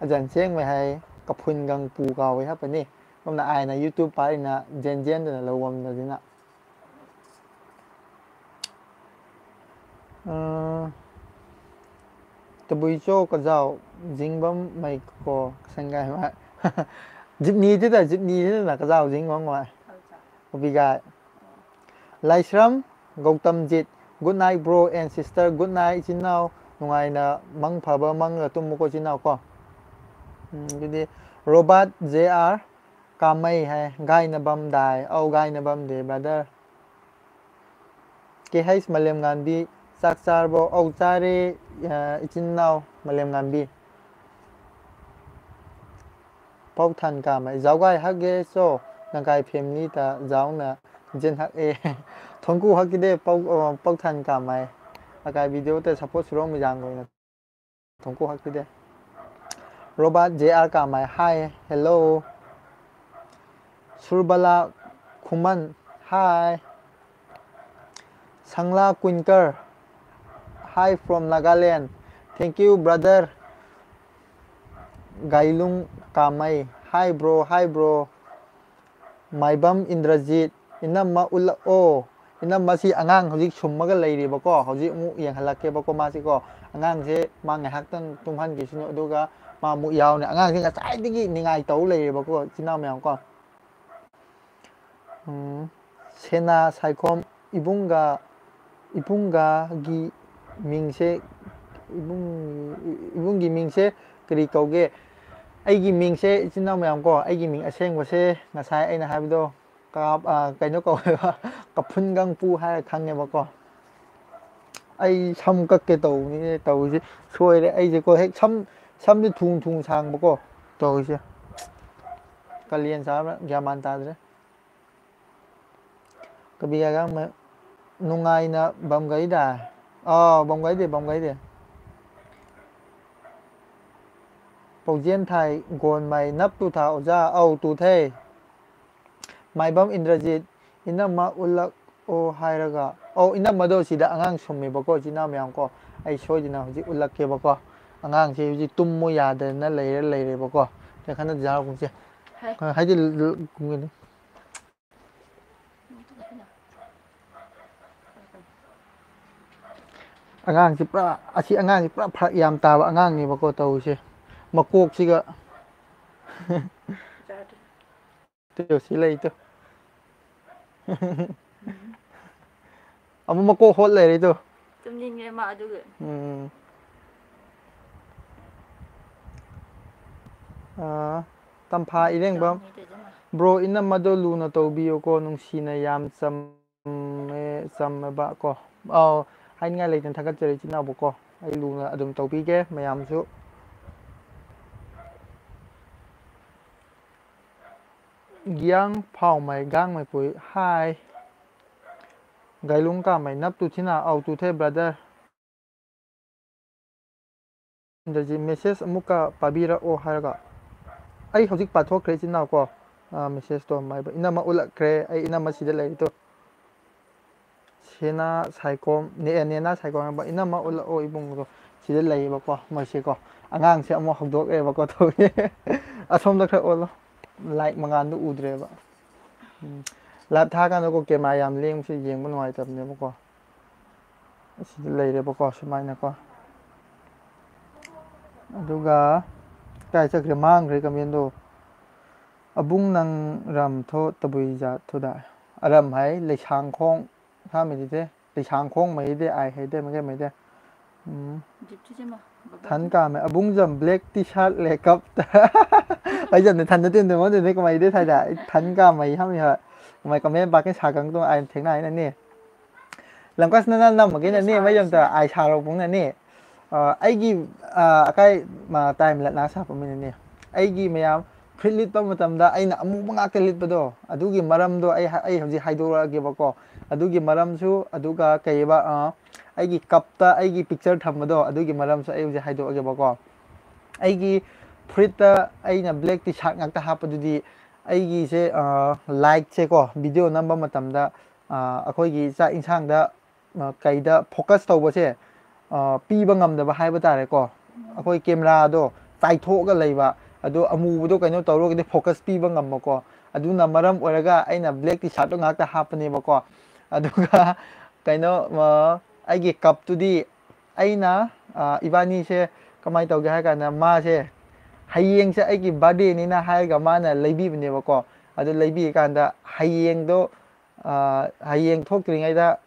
ꯑꯖꯟ ꯁꯦꯡꯃꯩ ꯍꯥꯏ, ꯀꯐꯨꯟꯒꯪ ꯄꯨ ꯀꯥꯎꯋꯦ ꯍꯥꯞꯄꯅꯤ꯫ ꯀꯝꯅ ꯑꯥꯏꯅ YouTube ꯄꯥꯏꯔꯤꯅ ꯖꯦꯟ ꯖꯦꯟꯗꯅ ꯂꯧꯕꯝꯗꯗꯤꯅ꯫ ꯑ, ꯇꯕꯨꯏꯆꯣ ꯀꯖꯥꯎ ꯖꯤꯡꯕꯝ ꯃꯩꯀꯣ ꯀꯁꯪꯒꯥꯏ ꯃꯥ꯫ ꯖꯤꯞꯅꯤꯗꯨꯗ, ꯖꯤꯞꯅꯤꯗꯨꯗꯅ ꯀꯖꯥꯎ ꯖꯤꯡꯕꯝ ꯃꯥ꯫ ꯎꯕꯤꯒꯥꯏ꯫ ꯂꯥꯏꯁ꯭ꯔꯝ ꯒꯧꯇꯝꯖꯤꯠ, good night bro and sister, good night ꯏꯆꯤꯟ ꯏꯅꯥꯎ, ꯅꯨꯡꯉꯥꯏꯅ ꯃꯪ ꯐꯕ ꯃꯪꯒ ꯇꯨꯝꯃꯨꯀꯣ ꯏꯆꯤꯟ ꯏꯅꯥꯎ ꯀꯣ꯫ ꯎꯝ, ꯑꯗꯨꯗꯤ ꯔꯣꯕꯥꯔꯠ ꯖꯦ ꯑꯥꯔ ꯀꯥꯃꯩ ꯍꯥꯏ, ꯒꯥꯏꯅꯕꯝ ꯗꯥꯏ, ꯑꯧ ꯒꯥꯏꯅꯕꯝ ꯗꯦ brother꯫ ꯀꯦ ꯍꯩꯁ ꯃꯥꯂꯦꯝꯉꯥꯟꯕꯤ, ꯆꯥꯛ ꯆꯥꯔꯕꯣ? ꯑꯧ ꯆꯥꯔꯦ, ꯑ, ꯏꯆꯤꯟ ꯏꯅꯥꯎ ꯃꯥꯂꯦꯝꯉꯥꯟꯕꯤ꯫ ꯄꯥꯎꯊꯥꯟ ꯀꯥꯃꯩ, ꯖꯥꯎꯒꯥꯏ ꯍꯛꯒꯦ ꯆꯣ, ꯅꯪꯒꯥꯏ family ꯇ ꯖꯥꯎꯅ ꯖꯦꯟ ꯍꯛ ꯑꯦ꯫ ꯊꯣꯡꯀꯨ ꯍꯛꯈꯤꯗꯦ, ꯄꯥꯎ-, ꯑ, ꯄꯥꯎꯊꯥꯟ ꯀꯥꯃꯩ꯫ ꯑꯀꯥꯏ video ꯇ support ꯁꯨꯔꯣꯡ ꯃꯤꯖꯥꯡ ꯑꯣꯏꯅ꯫ ꯊꯣꯡꯀꯨ ꯍꯛꯈꯤꯗꯦ꯫ Robert J R Kamei, hi, hello꯫ Surbala Khuman, hi꯫ Sangla Kunkar, hi from Nagaland꯫ Thank you, brother. Gailung Kamei, hi bro, hi bro. Maibam Indrajit, ꯏꯅꯝꯃ ꯎꯠꯂꯛꯑꯣ꯫ ꯏꯅꯝꯃꯁꯤ ꯑꯉꯥꯡ ꯍꯧꯖꯤꯛ ꯁꯨꯝꯃꯒ ꯂꯩꯔꯤꯕꯀꯣ, ꯍꯧꯖꯤꯛ ꯑꯃꯨꯛ ꯌꯦꯡꯍꯜꯂꯛꯀꯦꯕꯀꯣ ꯃꯥꯁꯤꯀꯣ꯫ ꯑꯉꯥꯡꯁꯦ ꯃꯥ ꯉꯥꯏꯍꯥꯛꯇꯪ ꯇꯨꯝꯍꯟꯈꯤꯁꯤꯅꯨ, ꯑꯗꯨꯒ ꯃꯥ ꯑꯃꯨꯛ ꯌꯥꯎꯅꯤ꯫ ꯑꯉꯥꯡꯁꯦ ꯉꯁꯥꯏꯗꯒꯤ ꯅꯤꯡꯉꯥꯏ ꯇꯧ ꯂꯩꯔꯦꯕꯀꯣ, ꯏꯆꯤꯟ ꯏꯅꯥꯎ ꯃꯌꯥꯝ ꯀꯣ꯫ ꯎꯝ, ꯁꯦꯅꯥ ꯁꯥꯏꯈꯣꯝ, ꯏꯕꯨꯡꯒ, ꯏꯕꯨꯡꯒꯒꯤ ꯃꯤꯡꯁꯦ, ꯏꯕꯨꯡ, ꯏꯕꯨꯡꯒꯤ ꯃꯤꯡꯁꯦ ꯀꯔꯤ ꯀꯧꯒꯦ? ꯑꯩꯒꯤ ꯃꯤꯡꯁꯦ, ꯏꯆꯤꯟ ꯏꯅꯥꯎ ꯃꯌꯥꯝ ꯀꯣ, ꯑꯩꯒꯤ ꯃꯤꯡ ꯑꯁꯦꯡꯕꯁꯦ ꯉꯁꯥꯏ ꯑꯩꯅ ꯍꯥꯏꯕꯗꯣ, ꯀꯥꯞ-, ꯑ, ꯀꯩꯅꯣ ꯀꯧꯋꯦꯕ, ꯀꯐꯨꯟ ꯀꯥꯡꯄꯨ ꯍꯥꯏꯔ ꯈꯪꯉꯦꯕꯀꯣ꯫ ꯑꯩ ꯁꯝ ꯀꯛꯀꯦ ꯇꯧꯕꯅꯤꯅꯦ ꯇꯧꯔꯤꯁꯦ꯫ ꯁꯣꯏꯔꯦ ꯑꯩꯁꯦꯀꯣ, ꯍꯦꯛ ꯁꯝ, ꯁꯝꯁꯦ ꯊꯨꯅ ꯊꯨꯅ ꯁꯥꯡꯕꯀꯣ ꯇꯧꯔꯤꯁꯦ꯫ ꯀꯥꯂꯦꯟ ꯆꯥꯕ꯭ꯔꯥ ꯒ꯭ꯌꯥꯟ ꯃꯥꯟ ꯇꯥꯗ꯭ꯔꯦ꯫ ꯀꯕꯤ ꯑꯉꯥꯡ ꯃ-, ꯅꯨꯡꯉꯥꯏꯅ ꯕꯝꯒꯩꯗ꯫ ꯑꯥꯎ, ꯕꯝꯒꯩꯗꯦ, ꯕꯝꯒꯩꯗꯦ꯫ ꯄꯧꯖꯦꯟ ꯊꯥꯏ, ꯒꯣꯟꯃꯥꯏ ꯅꯞ ꯇꯨ ꯊꯥ ꯑꯣꯖꯥ, ꯑꯧ, ꯇꯨ ꯊꯩ꯫ ꯃꯥꯏꯕꯝ ꯏꯟꯗ꯭ꯔꯖꯤꯠ, ꯏꯅꯝꯃ ꯎꯠꯂꯛꯑꯣ ꯍꯥꯏꯔꯒ, ꯑꯧ, ꯏꯅꯝꯃꯗꯣ ꯁꯤꯗ ꯑꯉꯥꯡ ꯁꯨꯝꯃꯦꯕꯀꯣ, ꯏꯆꯤꯟ ꯏꯅꯥꯎ ꯃꯌꯥꯝ ꯀꯣ꯫ ꯑꯩ ꯁꯣꯏꯗꯅ ꯍꯧꯖꯤꯛ ꯎꯠꯂꯛꯀꯦꯕꯀꯣ꯫ ꯑꯉꯥꯡꯁꯦ ꯍꯧꯖꯤꯛ ꯇꯨꯝꯃꯨ ꯌꯥꯗꯅ ꯂꯩꯔ ꯂꯩꯔꯦꯕꯀꯣ꯫ ꯇꯦ ꯈꯟꯅ ꯖꯥꯔ ꯀꯨꯝꯁꯦ꯫ ꯍꯥꯏ꯫ ꯍꯥꯏꯗꯤ ꯂ-, ꯂ-, ꯀꯨꯝꯒꯅꯤ꯫ ꯑꯉꯥꯡꯁꯤ ꯄꯨꯔꯥ, ꯑꯁꯤ ꯑꯉꯥꯡꯁꯤ ꯄꯨꯔꯥ ꯐꯔꯛ ꯌꯥꯝ ꯇꯥꯕ ꯑꯉꯥꯡꯅꯦꯕꯀꯣ ꯇꯧꯔꯤꯁꯦ꯫ ꯃꯀꯣꯛꯁꯤꯒ꯫ ꯇꯨ, ꯁꯤ ꯂꯩ ꯇꯨ꯫ ꯑꯃꯨꯛ ꯃꯀꯣꯛ ꯍꯣꯠ ꯂꯩꯔꯦ ꯇꯨ꯫ ꯇꯨꯝꯅꯤꯡꯉꯦ ꯃꯥ ꯑꯗꯨꯒꯤ꯫ ꯎꯝ꯫ ꯑꯥ, ꯇꯝꯐꯥ ꯏꯔꯦꯡꯕꯝ꯫ ꯇꯧꯅꯤꯡꯉꯦ ꯇꯧꯗꯧ ꯃꯥꯜꯂꯦ꯫ Bro, ꯏꯅꯝꯃꯗꯣ ꯂꯨꯅ ꯇꯧꯕꯤꯌꯨꯀꯣ, ꯅꯨꯡꯁꯤꯅ ꯌꯥꯝ ꯆꯝꯃꯦ, ꯆꯝꯃꯦꯕ ꯀꯣ꯫ ꯑꯥꯎ, ꯍꯥꯏꯅꯤꯡꯉꯥꯏ ꯂꯩꯇꯅ ꯊꯥꯒꯠꯆꯔꯤ ꯏꯆꯤꯟ ꯏꯅꯥꯎꯕꯨ ꯀꯣ꯫ ꯑꯩ ꯂꯨꯅ ꯑꯗꯨꯝ ꯇꯧꯕꯤꯒꯦ ꯃꯌꯥꯝꯁꯨ꯫ ꯒꯤꯌꯥꯡ ꯐꯥꯎꯃꯩ ꯒꯥꯡꯃꯩꯄꯨꯏ, hi꯫ ꯒꯥꯏꯂꯨꯡ ꯀꯥꯃꯩ ꯅꯞ ꯇꯨ ꯊꯤꯅ ꯑꯧ ꯇꯨ ꯊꯦ brother꯫ ꯑꯗꯒꯤ message ꯑꯃꯨꯛꯀ ꯄꯥꯕꯤꯔꯛꯑꯣ ꯍꯥꯏꯔꯒ ꯑꯩ ꯍꯧꯖꯤꯛ ꯄꯥꯊꯣꯛꯈ꯭ꯔꯦ ꯏꯆꯤꯟ ꯏꯅꯥꯎ ꯀꯣ꯫ ꯑꯥ, message ꯇꯣ ꯃꯥꯏꯕ ꯏꯅꯝꯃ ꯎꯠꯂꯛꯈ꯭ꯔꯦ꯫ ꯑꯩ ꯏꯅꯝꯃ ꯁꯤꯗ ꯂꯩꯔꯤꯗꯣ꯫ ꯁꯦꯅꯥ ꯁꯥꯏꯈꯣꯝ, ꯅꯦ-, ꯅꯦꯅꯥ ꯁꯥꯏꯈꯣꯝ ꯍꯥꯏꯕ ꯏꯅꯝꯃ ꯎꯠꯂꯛꯑꯣ ꯏꯕꯨꯡꯗꯣ꯫ ꯁꯤꯗ ꯂꯩꯌꯦꯕꯀꯣ ꯃꯣꯏꯁꯦꯀꯣ꯫ ꯑꯉꯥꯡꯁꯦ ꯑꯃꯨꯛ ꯍꯧꯗꯣꯛꯑꯦꯕꯀꯣ ꯇꯧꯔꯤ꯫ ꯑꯁꯣꯝꯗ ꯈꯔ ꯑꯣꯜꯂꯣ꯫ ꯂꯥꯏꯠ ꯃꯉꯥꯜꯗꯣ ꯎꯗ꯭ꯔꯦꯕ꯫ ꯎꯝ꯫ ꯂꯥꯏꯠ ꯊꯥꯀꯥꯟꯗꯀꯣ ꯀꯦꯃꯦꯔꯥ ꯌꯥꯝ ꯂꯦꯡꯕꯁꯦ ꯌꯦꯡꯕ ꯅꯨꯡꯉꯥꯏꯇꯕꯅꯦꯕꯀꯣ꯫ ꯑꯁꯤꯗ ꯂꯩꯔꯦꯕꯀꯣ ꯁꯨꯃꯥꯏꯅꯀꯣ꯫ ꯑꯗꯨꯒ ꯀꯥꯏ ꯆꯠꯈ꯭ꯔꯦ? ꯃꯥꯡꯈ꯭ꯔꯦ ꯀꯃꯦꯟꯗꯣ꯫ ꯑꯕꯨꯡ ꯅꯪ ꯔꯝ ꯊꯣ ꯇꯕꯨꯏ ꯖꯥꯠ ꯊꯣꯗꯥ꯫ ꯑꯔꯝ ꯍꯥꯏ ꯂꯩꯁꯥꯡꯈꯣꯡ ꯁꯥꯃꯤꯗꯤꯗꯦ꯫ ꯂꯩꯁꯥꯡꯈꯣꯡ ꯃꯩꯗꯦ ꯑꯥꯏ ꯍꯩꯗꯦ ꯃꯩꯗꯦ ꯃꯩꯗꯦ꯫ ꯎꯝ꯫ ꯊꯟ ꯀꯥꯃꯦ ꯑꯕꯨꯡꯖꯝ black T-shirt ꯂꯦ ꯀꯞ꯫ ꯑꯩ ꯖꯝꯅ ꯊꯟꯗ ꯇꯤꯟꯗ ꯃꯣꯟꯗꯅꯦ ꯀꯃꯥꯏꯗꯦ ꯊꯥꯏꯗ꯫ ꯑꯩ ꯊꯟ ꯀꯥꯃꯩ ꯍꯥꯃꯤ ꯍꯣꯏ꯫ ꯀꯃꯥꯏ ꯀꯃꯦꯟ ꯄꯥꯀꯦ ꯁꯥꯒꯪ ꯇꯣ ꯑꯥꯏ ꯊꯦꯡꯅ ꯍꯥꯏꯅꯅꯦ꯫ ꯂꯝꯀꯥꯁꯅ ꯅꯝꯃꯒꯦꯅꯅꯦ ꯃꯩ ꯑꯝꯇ ꯑꯥꯏ ꯁꯥꯔꯣ ꯄꯨꯡꯅꯅꯦ꯫ ꯑ, ꯑꯩꯒꯤ, ꯑ, ꯑꯀꯥꯏ ꯃ-, ꯇꯥꯏꯝ ꯂꯠꯅꯥ ꯁꯥꯄ ꯃꯤꯅꯅꯦ꯫ ꯑꯩꯒꯤ ꯃꯌꯥꯝ ꯐꯨꯔꯤꯠ ꯂꯤꯠꯄ ꯃꯇꯝꯗ ꯑꯩꯅ ꯑꯃꯨꯕ ꯉꯥꯛꯇ ꯂꯤꯠꯄꯗꯣ, ꯑꯗꯨꯒꯤ ꯃꯔꯝꯗꯣ ꯑꯩ ꯍ-, ꯑꯩ ꯍꯧꯖꯤꯛ ꯍꯥꯏꯗꯣꯔꯛꯑꯒꯦꯕꯀꯣ꯫ ꯑꯗꯨꯒꯤ ꯃꯔꯝꯁꯨ, ꯑꯗꯨꯒ ꯀꯩꯕ, ꯑ, ꯑꯩꯒꯤ ꯀꯞꯇ ꯑꯩꯒꯤ ꯄꯤꯛꯆꯔ ꯊꯝꯕꯗꯣ, ꯑꯗꯨꯒꯤ ꯃꯔꯝꯁꯨ ꯑꯩ ꯍꯧꯖꯤꯛ ꯍꯥꯏꯗꯣꯛꯑꯒꯦꯕꯀꯣ꯫ ꯑꯩꯒꯤ ꯐꯨꯔꯤꯠꯇ ꯑꯩꯅ black T-shirt ꯉꯥꯛꯇ ꯍꯥꯞꯄꯗꯨꯗꯤ ꯑꯩꯒꯤꯁꯦ, ꯑ, ꯂꯥꯏꯠꯁꯦꯀꯣ, ꯚꯤꯗꯤꯑꯣ ꯅꯝꯕ ꯃꯇꯝꯗ, ꯑ, ꯑꯩꯈꯣꯏꯒꯤ ꯆꯥꯛ ꯏꯟꯁꯥꯡꯗ, ꯑ, ꯀꯩꯗ ꯐꯣꯀꯁ ꯇꯧꯕꯁꯦ, ꯑ, ꯄꯤꯕ ꯉꯝꯗꯕ ꯍꯥꯏꯕ ꯇꯥꯔꯦꯀꯣ꯫ ꯑꯩꯈꯣꯏ ꯀꯦꯃꯦꯔꯥꯗꯣ ꯆꯥꯏꯊꯣꯛꯑꯒ ꯂꯩꯕ, ꯑꯗꯣ ꯑꯃꯨꯕꯗꯣ ꯀꯩꯅꯣ ꯇꯧꯔꯒꯗꯤ ꯐꯣꯀꯁ ꯄꯤꯕ ꯉꯝꯕꯀꯣ꯫ ꯑꯗꯨꯅ ꯃꯔꯝ ꯑꯣꯏꯔꯒ ꯑꯩꯅ black T-shirt ꯇꯣ ꯉꯥꯛꯇ ꯍꯥꯞꯄꯅꯦꯕꯀꯣ꯫ ꯑꯗꯨꯒ ꯀꯩꯅꯣ, ꯑ, ꯑꯩꯒꯤ ꯀꯞꯇꯨꯗꯤ ꯑꯩꯅ, ꯑ, ꯏꯕꯥꯅꯤꯁꯦ ꯀꯃꯥꯏꯅ ꯇꯧꯒꯦ ꯍꯥꯏ ꯀꯥꯟꯗ ꯃꯥꯁꯦ ꯍꯌꯦꯡꯁꯦ ꯑꯩꯒꯤ birthday ꯅꯤꯅ ꯍꯥꯏꯔꯒ ꯃꯥꯅ ꯂꯩꯕꯤꯕꯅꯦꯕꯀꯣ꯫ ꯑꯗꯨ ꯂꯩꯕꯤꯔꯀꯥꯟꯗ ꯍꯌꯦꯡꯗꯣ, ꯑ, ꯍꯌꯦꯡ ꯊꯣꯛꯇ꯭ꯔꯤꯉꯩꯗ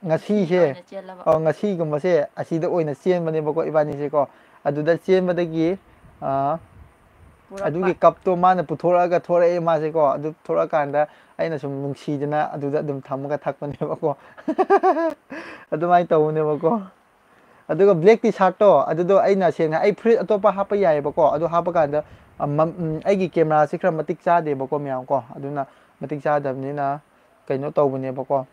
ꯉꯁꯤꯁꯦ, ꯑꯣꯏꯅ ꯆꯦꯜꯂꯕ꯫ ꯑ, ꯉꯁꯤꯒꯨꯝꯕꯁꯦ ꯑꯁꯤꯗ ꯑꯣꯏꯅ ꯆꯦꯟꯕꯅꯦꯕꯀꯣ ꯏꯕꯥꯅꯤꯁꯦꯀꯣ꯫ ꯑꯗꯨꯗ ꯆꯦꯟꯕꯗꯒꯤ, ꯑ, ꯄꯨꯔꯛꯄ꯫ ꯑꯗꯨꯒꯤ ꯀꯞꯇꯣ ꯃꯥꯅ ꯄꯨꯊꯣꯔꯛꯑꯒ ꯊꯣꯔꯛꯑꯦ ꯃꯥꯁꯦꯀꯣ꯫ ꯑꯗꯨ ꯊꯣꯔꯛꯑꯀꯥꯟꯗ ꯑꯩꯅ ꯁꯨꯝ ꯅꯨꯡꯁꯤꯗꯅ ꯑꯗꯨꯗ ꯑꯗꯨꯝ ꯊꯝꯃꯒ ꯊꯛꯄꯅꯦꯕꯀꯣ꯫ ꯑꯗꯨꯃꯥꯏꯅ ꯇꯧꯕꯅꯦꯕꯀꯣ꯫ ꯑꯗꯨꯒ black T-shirt ꯇꯣ ꯑꯗꯨꯗꯣ ꯑꯩꯅ ꯁꯦꯡꯅ ꯑꯩ ꯐꯨꯔꯤꯠ ꯑꯇꯣꯞꯄ ꯍꯥꯞꯄ ꯌꯥꯏꯑꯕꯀꯣ꯫ ꯑꯗꯨ ꯍꯥꯞꯄ ꯀꯥꯟꯗ, ꯑ, ꯃꯝ-, ꯎꯝ, ꯑꯩꯒꯤ ꯀꯦꯃꯦꯔꯥꯁꯦ ꯈꯔ ꯃꯇꯤꯛ ꯆꯥꯗꯦꯕꯀꯣ ꯃꯌꯥꯝ ꯀꯣ꯫ ꯑꯗꯨꯅ ꯃꯇꯤꯛ ꯆꯥꯗꯕꯅꯤꯅ ꯀꯩꯅꯣ ꯇꯧꯕꯅꯦꯕꯀꯣ꯫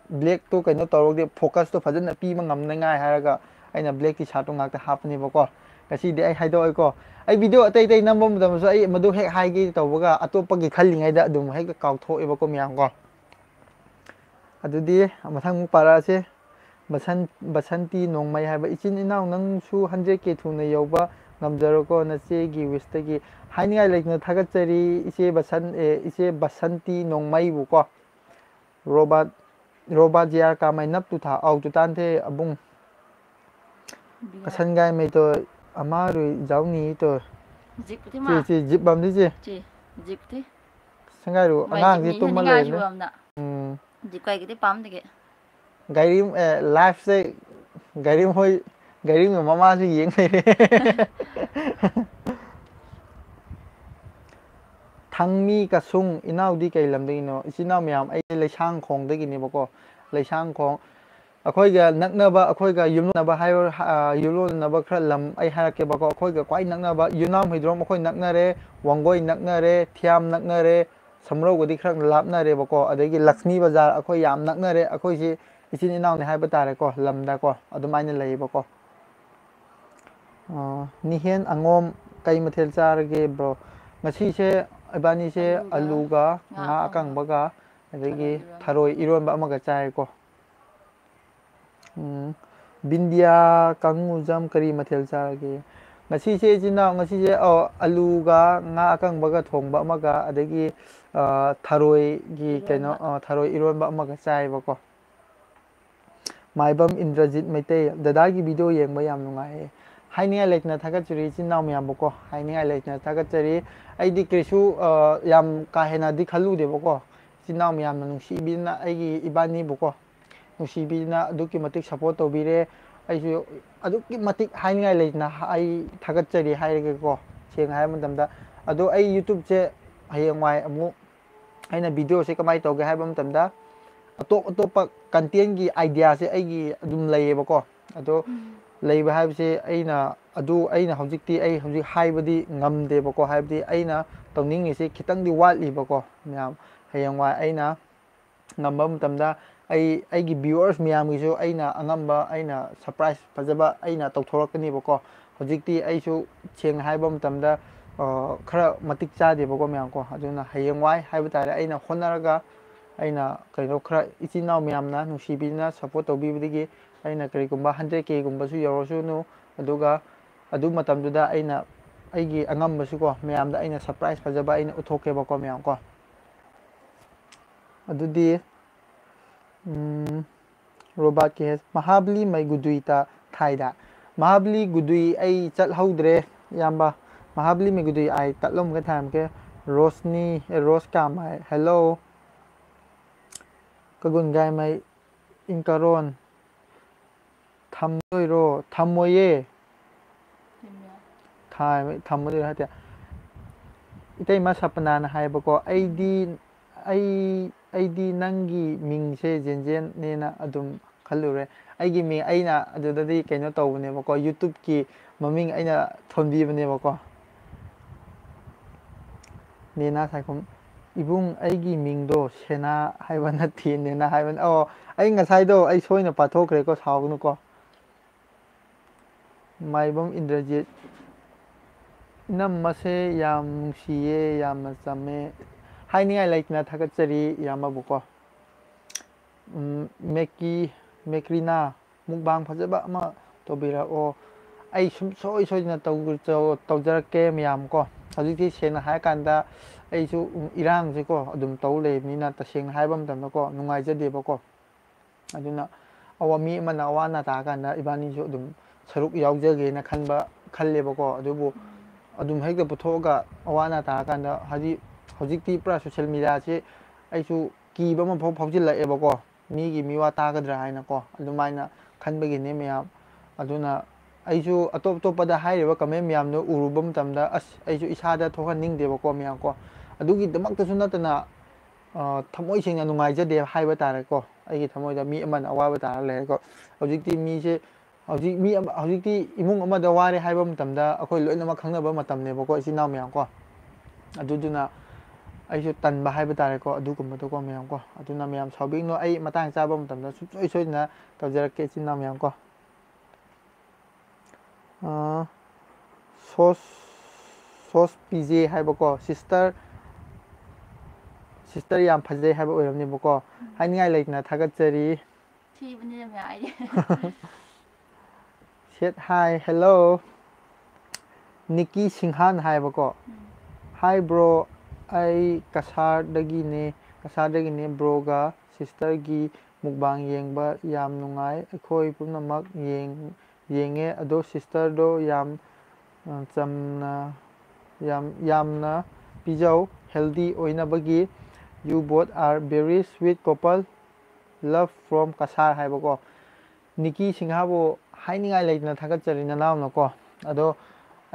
Black ꯇꯣ ꯀꯩꯅꯣ ꯇꯧꯔꯒꯗꯤ ꯐꯣꯀꯁꯇꯣ ꯐꯖꯅ ꯄꯤꯕ ꯉꯝꯅꯉꯥꯏ ꯍꯥꯏꯔꯒ ꯑꯩꯅ black T-shirt ꯇꯣ ꯉꯥꯛꯇ ꯍꯥꯞꯄꯅꯦꯕꯀꯣ꯫ ꯉꯁꯤꯗꯤ ꯑꯩ ꯍꯥꯏꯗꯣꯛꯑꯣꯏꯀꯣ꯫ ꯑꯩ ꯚꯤꯗꯤꯑꯣ ꯑꯇꯩ ꯑꯇꯩ ꯅꯝꯕ ꯃꯇꯝꯗꯁꯨ ꯑꯩ ꯃꯗꯨ ꯍꯦꯛ ꯍꯥꯏꯒꯦ ꯇꯧꯕꯒ ꯑꯇꯣꯞꯄꯒꯤ ꯈꯜꯂꯤꯉꯩꯗ ꯑꯗꯨꯝ ꯍꯦꯛꯇ ꯀꯥꯎꯊꯣꯛꯑꯦꯕꯀꯣ ꯃꯌꯥꯝ ꯀꯣ꯫ ꯑꯗꯨꯗꯤ ꯃꯊꯪ ꯑꯃꯨꯛ ꯄꯥꯔꯛꯑꯁꯤ꯫ ꯕꯁꯟ ꯕꯁꯟꯇꯤ ꯅꯣꯡꯃꯩ ꯍꯥꯏꯕ ꯏꯆꯤꯟ ꯏꯅꯥꯎ, ꯅꯪꯁꯨ ꯍꯟꯗ꯭ꯔꯦꯠ ꯀꯦ ꯊꯨꯅ ꯌꯧꯕ ꯉꯝꯖꯔꯣꯀꯣ, ꯅꯆꯦꯒꯤ ꯋꯤꯁꯇꯒꯤ꯫ ꯍꯥꯏꯅꯤꯡꯉꯥꯏ ꯂꯩꯇꯅ ꯊꯥꯒꯠꯆꯔꯤ ꯏꯆꯦ ꯕꯁꯟ ꯑꯦ, ꯏꯆꯦ ꯕꯁꯟꯇꯤ ꯅꯣꯡꯃꯩꯕꯨꯀꯣ꯫ ꯔꯣꯕꯥ ꯔꯣꯕꯥ ꯖꯤ ꯑꯥꯔ ꯀꯥꯃꯩ ꯅꯞ ꯇꯨ ꯊꯥ ꯑꯧ ꯇꯨ ꯇꯥꯟꯊꯦ ꯑꯕꯨꯡ꯫ ꯀꯁꯟꯒꯥꯏ ꯃꯩꯇꯣ ꯑꯃꯥꯔꯨꯏ ꯖꯥꯎꯅꯤ ꯇꯣ꯫ ꯖꯤꯞ ꯄꯨꯊꯤ ꯆꯦ ꯃꯥ꯫ ꯆꯦ ꯖꯤꯞ ꯑꯝꯗꯤ ꯆꯦ꯫ ꯆꯦ ꯖꯤꯞ ꯄꯨꯊꯤ꯫ ꯁꯪꯒꯥꯏꯔꯨ ꯃꯥꯏ ꯑꯉꯥꯡꯁꯤ ꯖꯤꯞꯅꯤ ꯇꯨꯝꯃ ꯍꯦꯟꯅꯤꯡꯉꯥꯏ ꯂꯩꯔꯦ꯫ ꯁꯨꯔꯝꯅ꯫ ꯎꯝ꯫ ꯖꯤꯞ ꯀꯥꯏꯒꯤꯗꯤ ꯄꯥꯝꯗꯒꯦ꯫ ꯒꯥꯔꯤ ꯑꯦ, ꯂꯥꯏꯐꯁꯦ ꯒꯥꯔꯤ ꯍꯣꯏ ꯒꯥꯔꯤ ꯃꯃꯥꯁꯨ ꯌꯦꯡ ꯂꯩꯔꯦ꯫ ꯊꯪꯃꯤ ꯀꯁꯨꯡ ꯏꯅꯥꯎꯗꯤ ꯀꯩ ꯂꯝꯗꯒꯤꯅꯣ? ꯏꯆꯤꯟ ꯏꯅꯥꯎ ꯃꯌꯥꯝ ꯑꯩ ꯂꯩꯁꯥꯡꯈꯣꯡꯗꯒꯤꯅꯦꯕꯀꯣ꯫ ꯂꯩꯁꯥꯡꯈꯣꯡ ꯑꯩꯈꯣꯏꯒ ꯅꯛꯅꯕ, ꯑꯩꯈꯣꯏꯒ ꯌꯨꯝꯂꯣꯟꯅꯕ ꯍꯥꯏꯕ, ꯑ, ꯌꯨꯝꯂꯣꯟꯅꯕ ꯈꯔ ꯂꯝ ꯑꯩ ꯍꯥꯏꯔꯛꯀꯦꯕꯀꯣ꯫ ꯑꯩꯈꯣꯏꯒ ꯈ꯭ꯋꯥꯏ ꯅꯛꯅꯕ ꯌꯨꯅꯥꯝ ꯍꯨꯏꯗ꯭ꯔꯣꯝ ꯑꯩꯈꯣꯏ ꯅꯛꯅꯔꯦ, ꯋꯥꯡꯒꯣꯏ ꯅꯛꯅꯔꯦ, ꯊꯤꯌꯥꯝ ꯅꯛꯅꯔꯦ, ꯁꯝꯔꯧꯒꯗꯤ ꯈꯔ ꯂꯥꯞꯅꯔꯦꯕꯀꯣ꯫ ꯑꯗꯒꯤ ꯂꯛꯁꯃꯤ ꯕꯖꯥꯔ ꯑꯩꯈꯣꯏ ꯌꯥꯝ ꯅꯛꯅꯔꯦ꯫ ꯑꯩꯈꯣꯏꯁꯤ ꯏꯆꯤꯟ ꯏꯅꯥꯎꯅꯤ ꯍꯥꯏꯕ ꯇꯥꯔꯦꯀꯣ, ꯂꯝꯗꯀꯣ ꯑꯗꯨꯃꯥꯏꯅ ꯂꯩꯌꯦꯕꯀꯣ꯫ ꯑ, ꯅꯤꯍꯦꯟ ꯑꯉꯣꯝ, ꯀꯩ ꯃꯊꯦꯜ ꯆꯥꯔꯒꯦ bro? ꯉꯁꯤꯁꯦ ꯏꯕꯥꯅꯤꯁꯦ ꯑꯂꯨꯒ ꯑꯂꯨꯒ ꯉꯥ ꯉꯥ ꯑꯀꯪꯕ꯫ ꯑꯀꯪꯕꯒ ꯑꯗꯒꯤ ꯊꯔꯣꯏ ꯏꯔꯣꯟꯕ꯫ ꯊꯔꯣꯏ ꯏꯔꯣꯟꯕ ꯑꯃꯒ ꯆꯥꯏꯀꯣ꯫ ꯎꯝ, ꯕꯤꯟꯗꯤꯌꯥ ꯀꯥꯡꯉꯨꯖꯝ ꯀꯔꯤ ꯃꯊꯦꯜ ꯆꯥꯔꯒꯦ? ꯉꯁꯤꯁꯦ ꯏꯆꯤꯟ ꯏꯅꯥꯎ, ꯉꯁꯤꯁꯦ, ꯑ, ꯑꯂꯨꯒ ꯉꯥ ꯑꯀꯪꯕꯒ ꯊꯣꯡꯕ ꯑꯃꯒ, ꯑꯗꯒꯤ, ꯑ, ꯊꯔꯣꯏꯒꯤ ꯀꯩꯅꯣ, ꯏꯔꯣꯟꯕ꯫ ꯑ, ꯊꯔꯣꯏ ꯏꯔꯣꯟꯕ ꯑꯃꯒ ꯆꯥꯏꯕꯀꯣ꯫ ꯃꯥꯏꯕꯝ ꯏꯟꯗ꯭ꯔꯖꯤꯠ ꯃꯩꯇꯩ, ꯗꯗꯥꯒꯤ video ꯌꯦꯡꯕ ꯌꯥꯝ ꯅꯨꯡꯉꯥꯏꯌꯦ꯫ ꯍꯥꯏꯅꯤꯡꯉꯥꯏ ꯂꯩꯇꯅ ꯊꯥꯒꯠꯆꯔꯤ ꯏꯆꯤꯟ ꯏꯅꯥꯎ ꯃꯌꯥꯝꯕꯨꯀꯣ, ꯍꯥꯏꯅꯤꯡꯉꯥꯏ ꯂꯩꯇꯅ ꯊꯥꯒꯠꯆꯔꯤ꯫ ꯑꯩꯗꯤ ꯀꯔꯤꯁꯨ, ꯑ, ꯌꯥꯝ ꯀꯥ ꯍꯦꯟꯅꯗꯤ ꯈꯜꯂꯨꯗꯦꯕꯀꯣ꯫ ꯏꯆꯤꯟ ꯏꯅꯥꯎ ꯃꯌꯥꯝꯅ ꯅꯨꯡꯁꯤꯕꯤꯗꯨꯅ ꯑꯩꯒꯤ ꯏꯕꯥꯅꯤꯕꯨꯀꯣ, ꯅꯨꯡꯁꯤꯕꯤꯗꯨꯅ ꯑꯗꯨꯛꯀꯤ ꯃꯇꯤꯛ support ꯇꯧꯕꯤꯔꯦ꯫ ꯑꯩꯁꯨ ꯑꯗꯨꯛꯀꯤ ꯃꯇꯤꯛ ꯍꯥꯏꯅꯤꯡꯉꯥꯏ ꯂꯩꯇꯅ ꯑꯩ ꯊꯥꯒꯠꯆꯔꯤ ꯍꯥꯏꯔꯒꯦꯀꯣ, ꯁꯦꯡꯅ ꯍꯥꯏꯕ ꯃꯇꯝꯗ꯫ ꯑꯗꯣ ꯑꯩ YouTubeꯁꯦ ꯍꯌꯦꯡꯋꯥꯏ ꯑꯃꯨꯛ ꯑꯩꯅ videoꯁꯦ ꯀꯃꯥꯏꯅ ꯇꯧꯒꯦ ꯍꯥꯏꯕ ꯃꯇꯝꯗ, ꯑꯇꯣꯞ ꯑꯇꯣꯞꯄ contentꯀꯤ ideaꯁꯦ ꯑꯩꯒꯤ ꯑꯗꯨꯝ ꯂꯩꯌꯦꯕꯀꯣ꯫ ꯑꯗꯣ ꯎꯝ꯫ ꯂꯩꯕ ꯍꯥꯏꯕꯁꯦ ꯑꯩꯅ, ꯑꯗꯨ ꯑꯩꯅ ꯍꯧꯖꯤꯛꯇꯤ, ꯑꯩ ꯍꯧꯖꯤꯛ ꯍꯥꯏꯕꯗꯤ ꯉꯝꯗꯦꯕꯀꯣ, ꯍꯥꯏꯕꯗꯤ ꯑꯩꯅ ꯇꯧꯅꯤꯡꯉꯤꯁꯦ ꯈꯤꯇꯪꯗꯤ ꯋꯥꯠꯂꯤꯕꯀꯣ ꯃꯌꯥꯝ꯫ ꯍꯌꯦꯡꯋꯥꯏ ꯑꯩꯅ ꯉꯝꯕ ꯃꯇꯝꯗ ꯑꯩ, ꯑꯩꯒꯤ viewers ꯃꯌꯥꯝꯒꯤꯁꯨ ꯑꯩꯅ ꯑꯉꯝꯕ, ꯑꯩꯅ surprise ꯐꯖꯕ ꯑꯩꯅ ꯇꯧꯊꯣꯔꯛꯀꯅꯦꯕꯀꯣ꯫ ꯍꯧꯖꯤꯛꯇꯤ ꯑꯩꯁꯨ ꯁꯦꯡꯅ ꯍꯥꯏꯕ ꯃꯇꯝꯗ, ꯑ, ꯈꯔ ꯃꯇꯤꯛ ꯆꯥꯗꯦꯕꯀꯣ ꯃꯌꯥꯝ ꯀꯣ꯫ ꯑꯗꯨꯅ ꯍꯌꯦꯡꯋꯥꯏ ꯍꯥꯏꯕ ꯇꯥꯔꯦ, ꯑꯩꯅ ꯍꯣꯠꯅꯔꯒ ꯑꯩꯅ ꯀꯩꯅꯣ ꯈꯔ ꯏꯆꯤꯟ ꯏꯅꯥꯎ ꯃꯌꯥꯝꯅ ꯅꯨꯡꯁꯤꯕꯤꯗꯨꯅ ꯁꯞꯄꯣꯔꯠ ꯇꯧꯕꯤꯕꯗꯒꯤ ꯑꯩꯅ ꯀꯔꯤꯒꯨꯝꯕ ꯍꯟꯗ꯭ꯔꯦꯠ ꯀꯦꯒꯨꯝꯕꯁꯨ ꯌꯧꯔꯁꯅꯨ, ꯑꯗꯨꯒ ꯑꯗꯨ ꯃꯇꯝꯗꯨꯗ ꯑꯩꯅ ꯑꯩꯒꯤ ꯑꯉꯝꯕꯁꯨꯀꯣ ꯃꯌꯥꯝꯗ ꯑꯩꯅ ꯁꯔꯄ꯭ꯔꯥꯏꯁ ꯐꯖꯕ ꯑꯩꯅ ꯎꯠꯊꯣꯛꯀꯦꯕꯀꯣ ꯃꯌꯥꯝ ꯀꯣ꯫ ꯑꯗꯨꯗꯤ ꯎꯝ, ꯔꯣꯕꯥꯔꯠ ꯀꯦ ꯍꯦꯁ, ꯃꯍꯥꯕꯂꯤ ꯃꯩꯒꯨꯗꯨꯏ ꯇ ꯊꯥꯏꯗ꯫ ꯃꯍꯥꯕꯂꯤ ꯒꯨꯗꯨꯏ ꯑꯩ ꯆꯠꯍꯧꯗ꯭ꯔꯦ, ꯏꯌꯥꯝꯕ꯫ ꯃꯍꯥꯕꯂꯤ ꯃꯩꯒꯨꯗꯨꯏ ꯑꯩ ꯇꯠꯂꯝꯒꯦ ꯊꯥꯔꯝꯒꯦ꯫ ꯔꯣꯁꯅꯤ, ꯑꯦ, ꯔꯣꯁ ꯀꯥꯃꯥꯏ, ꯍꯦꯜꯂꯣ꯫ ꯀꯒꯨꯟ ꯒꯥꯏꯃꯩ, ꯏꯪꯀꯔꯣꯟ꯫ ꯊꯝꯗꯣꯏꯔꯣ? ꯊꯝꯃꯣꯏꯌꯦ꯫ ꯊꯥꯏ-, ꯊꯝꯃꯗꯣꯏꯔꯣ ꯍꯥꯏꯗꯤ, ꯏꯇꯩꯃ ꯁꯄꯅꯥꯅ ꯍꯥꯏꯌꯦꯕꯀꯣ, "ꯑꯩꯗꯤ, ꯑꯩ, ꯑꯩꯗꯤ ꯅꯪꯒꯤ ꯃꯤꯡꯁꯦ ꯖꯦꯟꯖꯦꯟꯅꯦꯅ ꯑꯗꯨꯝ ꯈꯜꯂꯨꯔꯦ꯫ ꯑꯩꯒꯤ ꯃꯤꯡ", ꯑꯩꯅ ꯑꯗꯨꯗꯗꯤ ꯀꯩꯅꯣ ꯇꯧꯕꯅꯦꯕꯀꯣ, YouTubeꯀꯤ ꯃꯃꯤꯡ ꯑꯩꯅ ꯊꯣꯟꯕꯤꯕꯅꯦꯕꯀꯣ꯫ ꯅꯦꯅꯥ ꯁꯥꯏꯈꯨꯝ, "ꯏꯕꯨꯡ, ꯑꯩꯒꯤ ꯃꯤꯡꯗꯣ ꯁꯦꯅꯥ ꯍꯥꯏꯕ ꯅꯠꯇꯦ, ꯅꯦꯅꯥ ꯍꯥꯏꯕꯅꯤ"꯫ ꯑꯣ, ꯑꯩ ꯉꯁꯥꯏꯗꯣ ꯑꯩ ꯁꯣꯏꯅ ꯄꯥꯊꯣꯛꯈ꯭ꯔꯦꯀꯣ, ꯁꯥꯎꯒꯅꯨꯀꯣ꯫ ꯃꯥꯏꯕꯝ ꯏꯟꯗ꯭ꯔꯖꯤꯠ, "ꯏꯅꯝꯃꯁꯦ ꯌꯥꯝ ꯅꯨꯡꯁꯤꯌꯦ, ꯌꯥꯝꯅ ꯆꯝꯃꯦ"꯫ ꯍꯥꯏꯅꯤꯡꯉꯥꯏ ꯂꯩꯇꯅ ꯊꯥꯒꯠꯆꯔꯤ ꯏꯌꯥꯝꯕꯕꯨꯀꯣ꯫ ꯎꯝ, ꯃꯦꯀꯤ, ꯃꯦꯀ꯭ꯔꯤꯅꯥ, ꯃꯨꯛꯕꯥꯡ ꯐꯖꯕ ꯑꯃ ꯇꯧꯕꯤꯔꯛꯑꯣ꯫ ꯑꯩ ꯁꯨꯡꯁꯣꯏ ꯁꯣꯏꯗꯅ ꯇꯧ-, ꯇꯧ-, ꯇꯧꯖꯔꯛꯀꯦ ꯃꯌꯥꯝ ꯀꯣ꯫ ꯍꯧꯖꯤꯛꯇꯤ ꯁꯦꯡꯅ ꯍꯥꯏꯔꯀꯥꯟꯗ ꯑꯩꯁꯨ, ꯎꯝ, ꯏꯔꯥꯡꯁꯦꯀꯣ ꯑꯗꯨꯝ ꯇꯧ ꯂꯩꯕꯅꯤꯅ, ꯇꯁꯦꯡꯅ ꯍꯥꯏꯕ ꯃꯇꯝꯗꯀꯣ ꯅꯨꯡꯉꯥꯏꯖꯗꯦꯕꯀꯣ꯫ ꯑꯗꯨꯅ ꯑꯋꯥ-, ꯃꯤ ꯑꯃꯅ ꯑꯋꯥ ꯑꯅꯥ ꯇꯥꯔꯀꯥꯟꯗ ꯏꯕꯥꯅꯤꯁꯨ ꯑꯗꯨꯝ ꯁꯔꯨꯛ ꯌꯥꯎꯖꯒꯦꯅ ꯈꯟꯕ, ꯈꯜꯂꯦꯕꯀꯣ꯫ ꯑꯗꯨꯕꯨ ꯑꯗꯨꯝ ꯍꯦꯛꯇ ꯄꯨꯊꯣꯛꯑꯒ ꯑꯋꯥ ꯑꯅꯥ ꯇꯥꯔꯀꯥꯟꯗ, ꯍꯥꯏꯗꯤ ꯍꯧꯖꯤꯛꯇꯤ ꯄꯨꯔꯥ social mediaꯁꯦ ꯑꯩꯁꯨ ꯀꯤꯕ ꯑꯃ ꯐꯥꯎ ꯐꯥꯎꯖꯤꯜꯂꯛꯑꯦꯕꯀꯣ, ꯃꯤꯒꯤ ꯃꯤꯋꯥ ꯇꯥꯒꯗ꯭ꯔꯥ ꯍꯥꯏꯅꯀꯣ, ꯑꯗꯨꯃꯥꯏꯅ ꯈꯟꯕꯒꯤꯅꯦ ꯃꯌꯥꯝ꯫ ꯑꯗꯨꯅ ꯑꯩꯁꯨ ꯑꯇꯣꯞ ꯑꯇꯣꯞꯄꯗ ꯍꯥꯏꯔꯤꯕ comment ꯃꯌꯥꯝꯗꯣ ꯎꯔꯨꯕ ꯃꯇꯝꯗ, ꯑꯁ, ꯑꯩꯁꯨ ꯏꯁꯥꯗ ꯊꯣꯛꯍꯟꯅꯤꯡꯗꯦꯕꯀꯣ ꯃꯌꯥꯝ ꯀꯣ꯫ ꯑꯗꯨꯒꯤꯗꯃꯛꯇꯁꯨ ꯅꯠꯇꯅ, ꯑ, ꯊꯃꯣꯏ ꯁꯦꯡꯅ ꯅꯨꯡꯉꯥꯏꯖꯗꯦ ꯍꯥꯏꯕ ꯇꯥꯔꯦꯀꯣ꯫ ꯑꯩꯒꯤ ꯊꯃꯣꯏꯗ ꯃꯤ ꯑꯃꯅ ꯑꯋꯥꯕ ꯇꯥꯔ ꯂꯩꯔꯦꯀꯣ꯫ ꯍꯧꯖꯤꯛꯇꯤ ꯃꯤꯁꯦ, ꯍꯧꯖꯤꯛ ꯃꯤ ꯑꯃ, ꯍꯧꯖꯤꯛꯇꯤ ꯏꯃꯨꯡ ꯑꯃꯗ ꯋꯥꯔꯦ ꯍꯥꯏꯕ ꯃꯇꯝꯗ ꯑꯩꯈꯣꯏ ꯂꯣꯏꯅꯃꯛ ꯈꯪꯅꯕ ꯃꯇꯝꯅꯦꯕꯀꯣ, ꯏꯆꯤꯟ ꯏꯅꯥꯎ ꯃꯌꯥꯝ ꯀꯣ꯫ ꯑꯗꯨꯗꯨꯅ ꯑꯩꯁꯨ ꯇꯟꯕ ꯍꯥꯏꯕ ꯇꯥꯔꯦꯀꯣ, ꯑꯗꯨꯒꯨꯝꯕꯗꯣꯀꯣ ꯃꯌꯥꯝ ꯀꯣ꯫ ꯑꯗꯨꯅ ꯃꯌꯥꯝ ꯁꯥꯎꯕꯤꯒꯅꯨ, ꯑꯩ ꯃꯇꯥꯡ ꯆꯥꯕ ꯃꯇꯝꯗ ꯁꯨꯡꯁꯣꯏ ꯁꯣꯏꯗꯅ ꯇꯧꯖꯔꯛꯀꯦ, ꯏꯆꯤꯟ ꯏꯅꯥꯎ ꯃꯌꯥꯝ ꯀꯣ꯫ ꯑꯥ, ꯁꯣꯁ, ꯁꯣꯁ ꯄꯤꯖꯦ ꯍꯥꯏꯕꯀꯣ, sister, ꯁꯤꯁꯇꯔ ꯌꯥꯝ ꯐꯖꯩ ꯍꯥꯏꯕ ꯑꯣꯏꯔꯝꯅꯦꯕꯀꯣ꯫ ꯍꯥꯏꯅꯤꯡꯉꯥꯏ ꯂꯩꯇꯅ ꯊꯥꯒꯠꯆꯔꯤ꯫ ꯊꯤꯕꯅꯤꯅ ꯃꯌꯥꯏꯗꯤ꯫ Said hi, hello. ꯅꯤꯀꯤ ꯁꯤꯡꯍꯥꯟ ꯍꯥꯏꯕꯀꯣ꯫ Hi bro, ꯑꯩ ꯀꯁꯥꯔꯗꯒꯤꯅꯦ꯫ ꯀꯁꯥꯔꯗꯒꯤꯅꯦ꯫ Broꯒ sisterꯒꯤ mukbang ꯌꯦꯡꯕ ꯌꯥꯝ ꯅꯨꯡꯉꯥꯏ꯫ ꯑꯩꯈꯣꯏ ꯄꯨꯝꯅꯃꯛ ꯌꯦꯡ ꯌꯦꯡꯉꯦ꯫ ꯑꯗꯣ sisterꯗꯣ ꯌꯥꯝ ꯑ, ꯆꯝꯅ ꯌꯥꯝ ꯌꯥꯝꯅ ꯄꯤꯖꯧ healthy ꯑꯣꯏꯅꯕꯒꯤ꯫ You both are very sweet couple. Love from Cachar ꯍꯥꯏꯕꯀꯣ꯫ ꯅꯤꯀꯤ ꯁꯤꯡꯍꯥꯕꯨ ꯍꯥꯏꯅꯤꯡꯉꯥꯏ ꯂꯩꯇꯅ ꯊꯥꯒꯠꯆꯔꯤ ꯅꯅꯥꯎꯅꯀꯣ꯫ ꯑꯗꯣ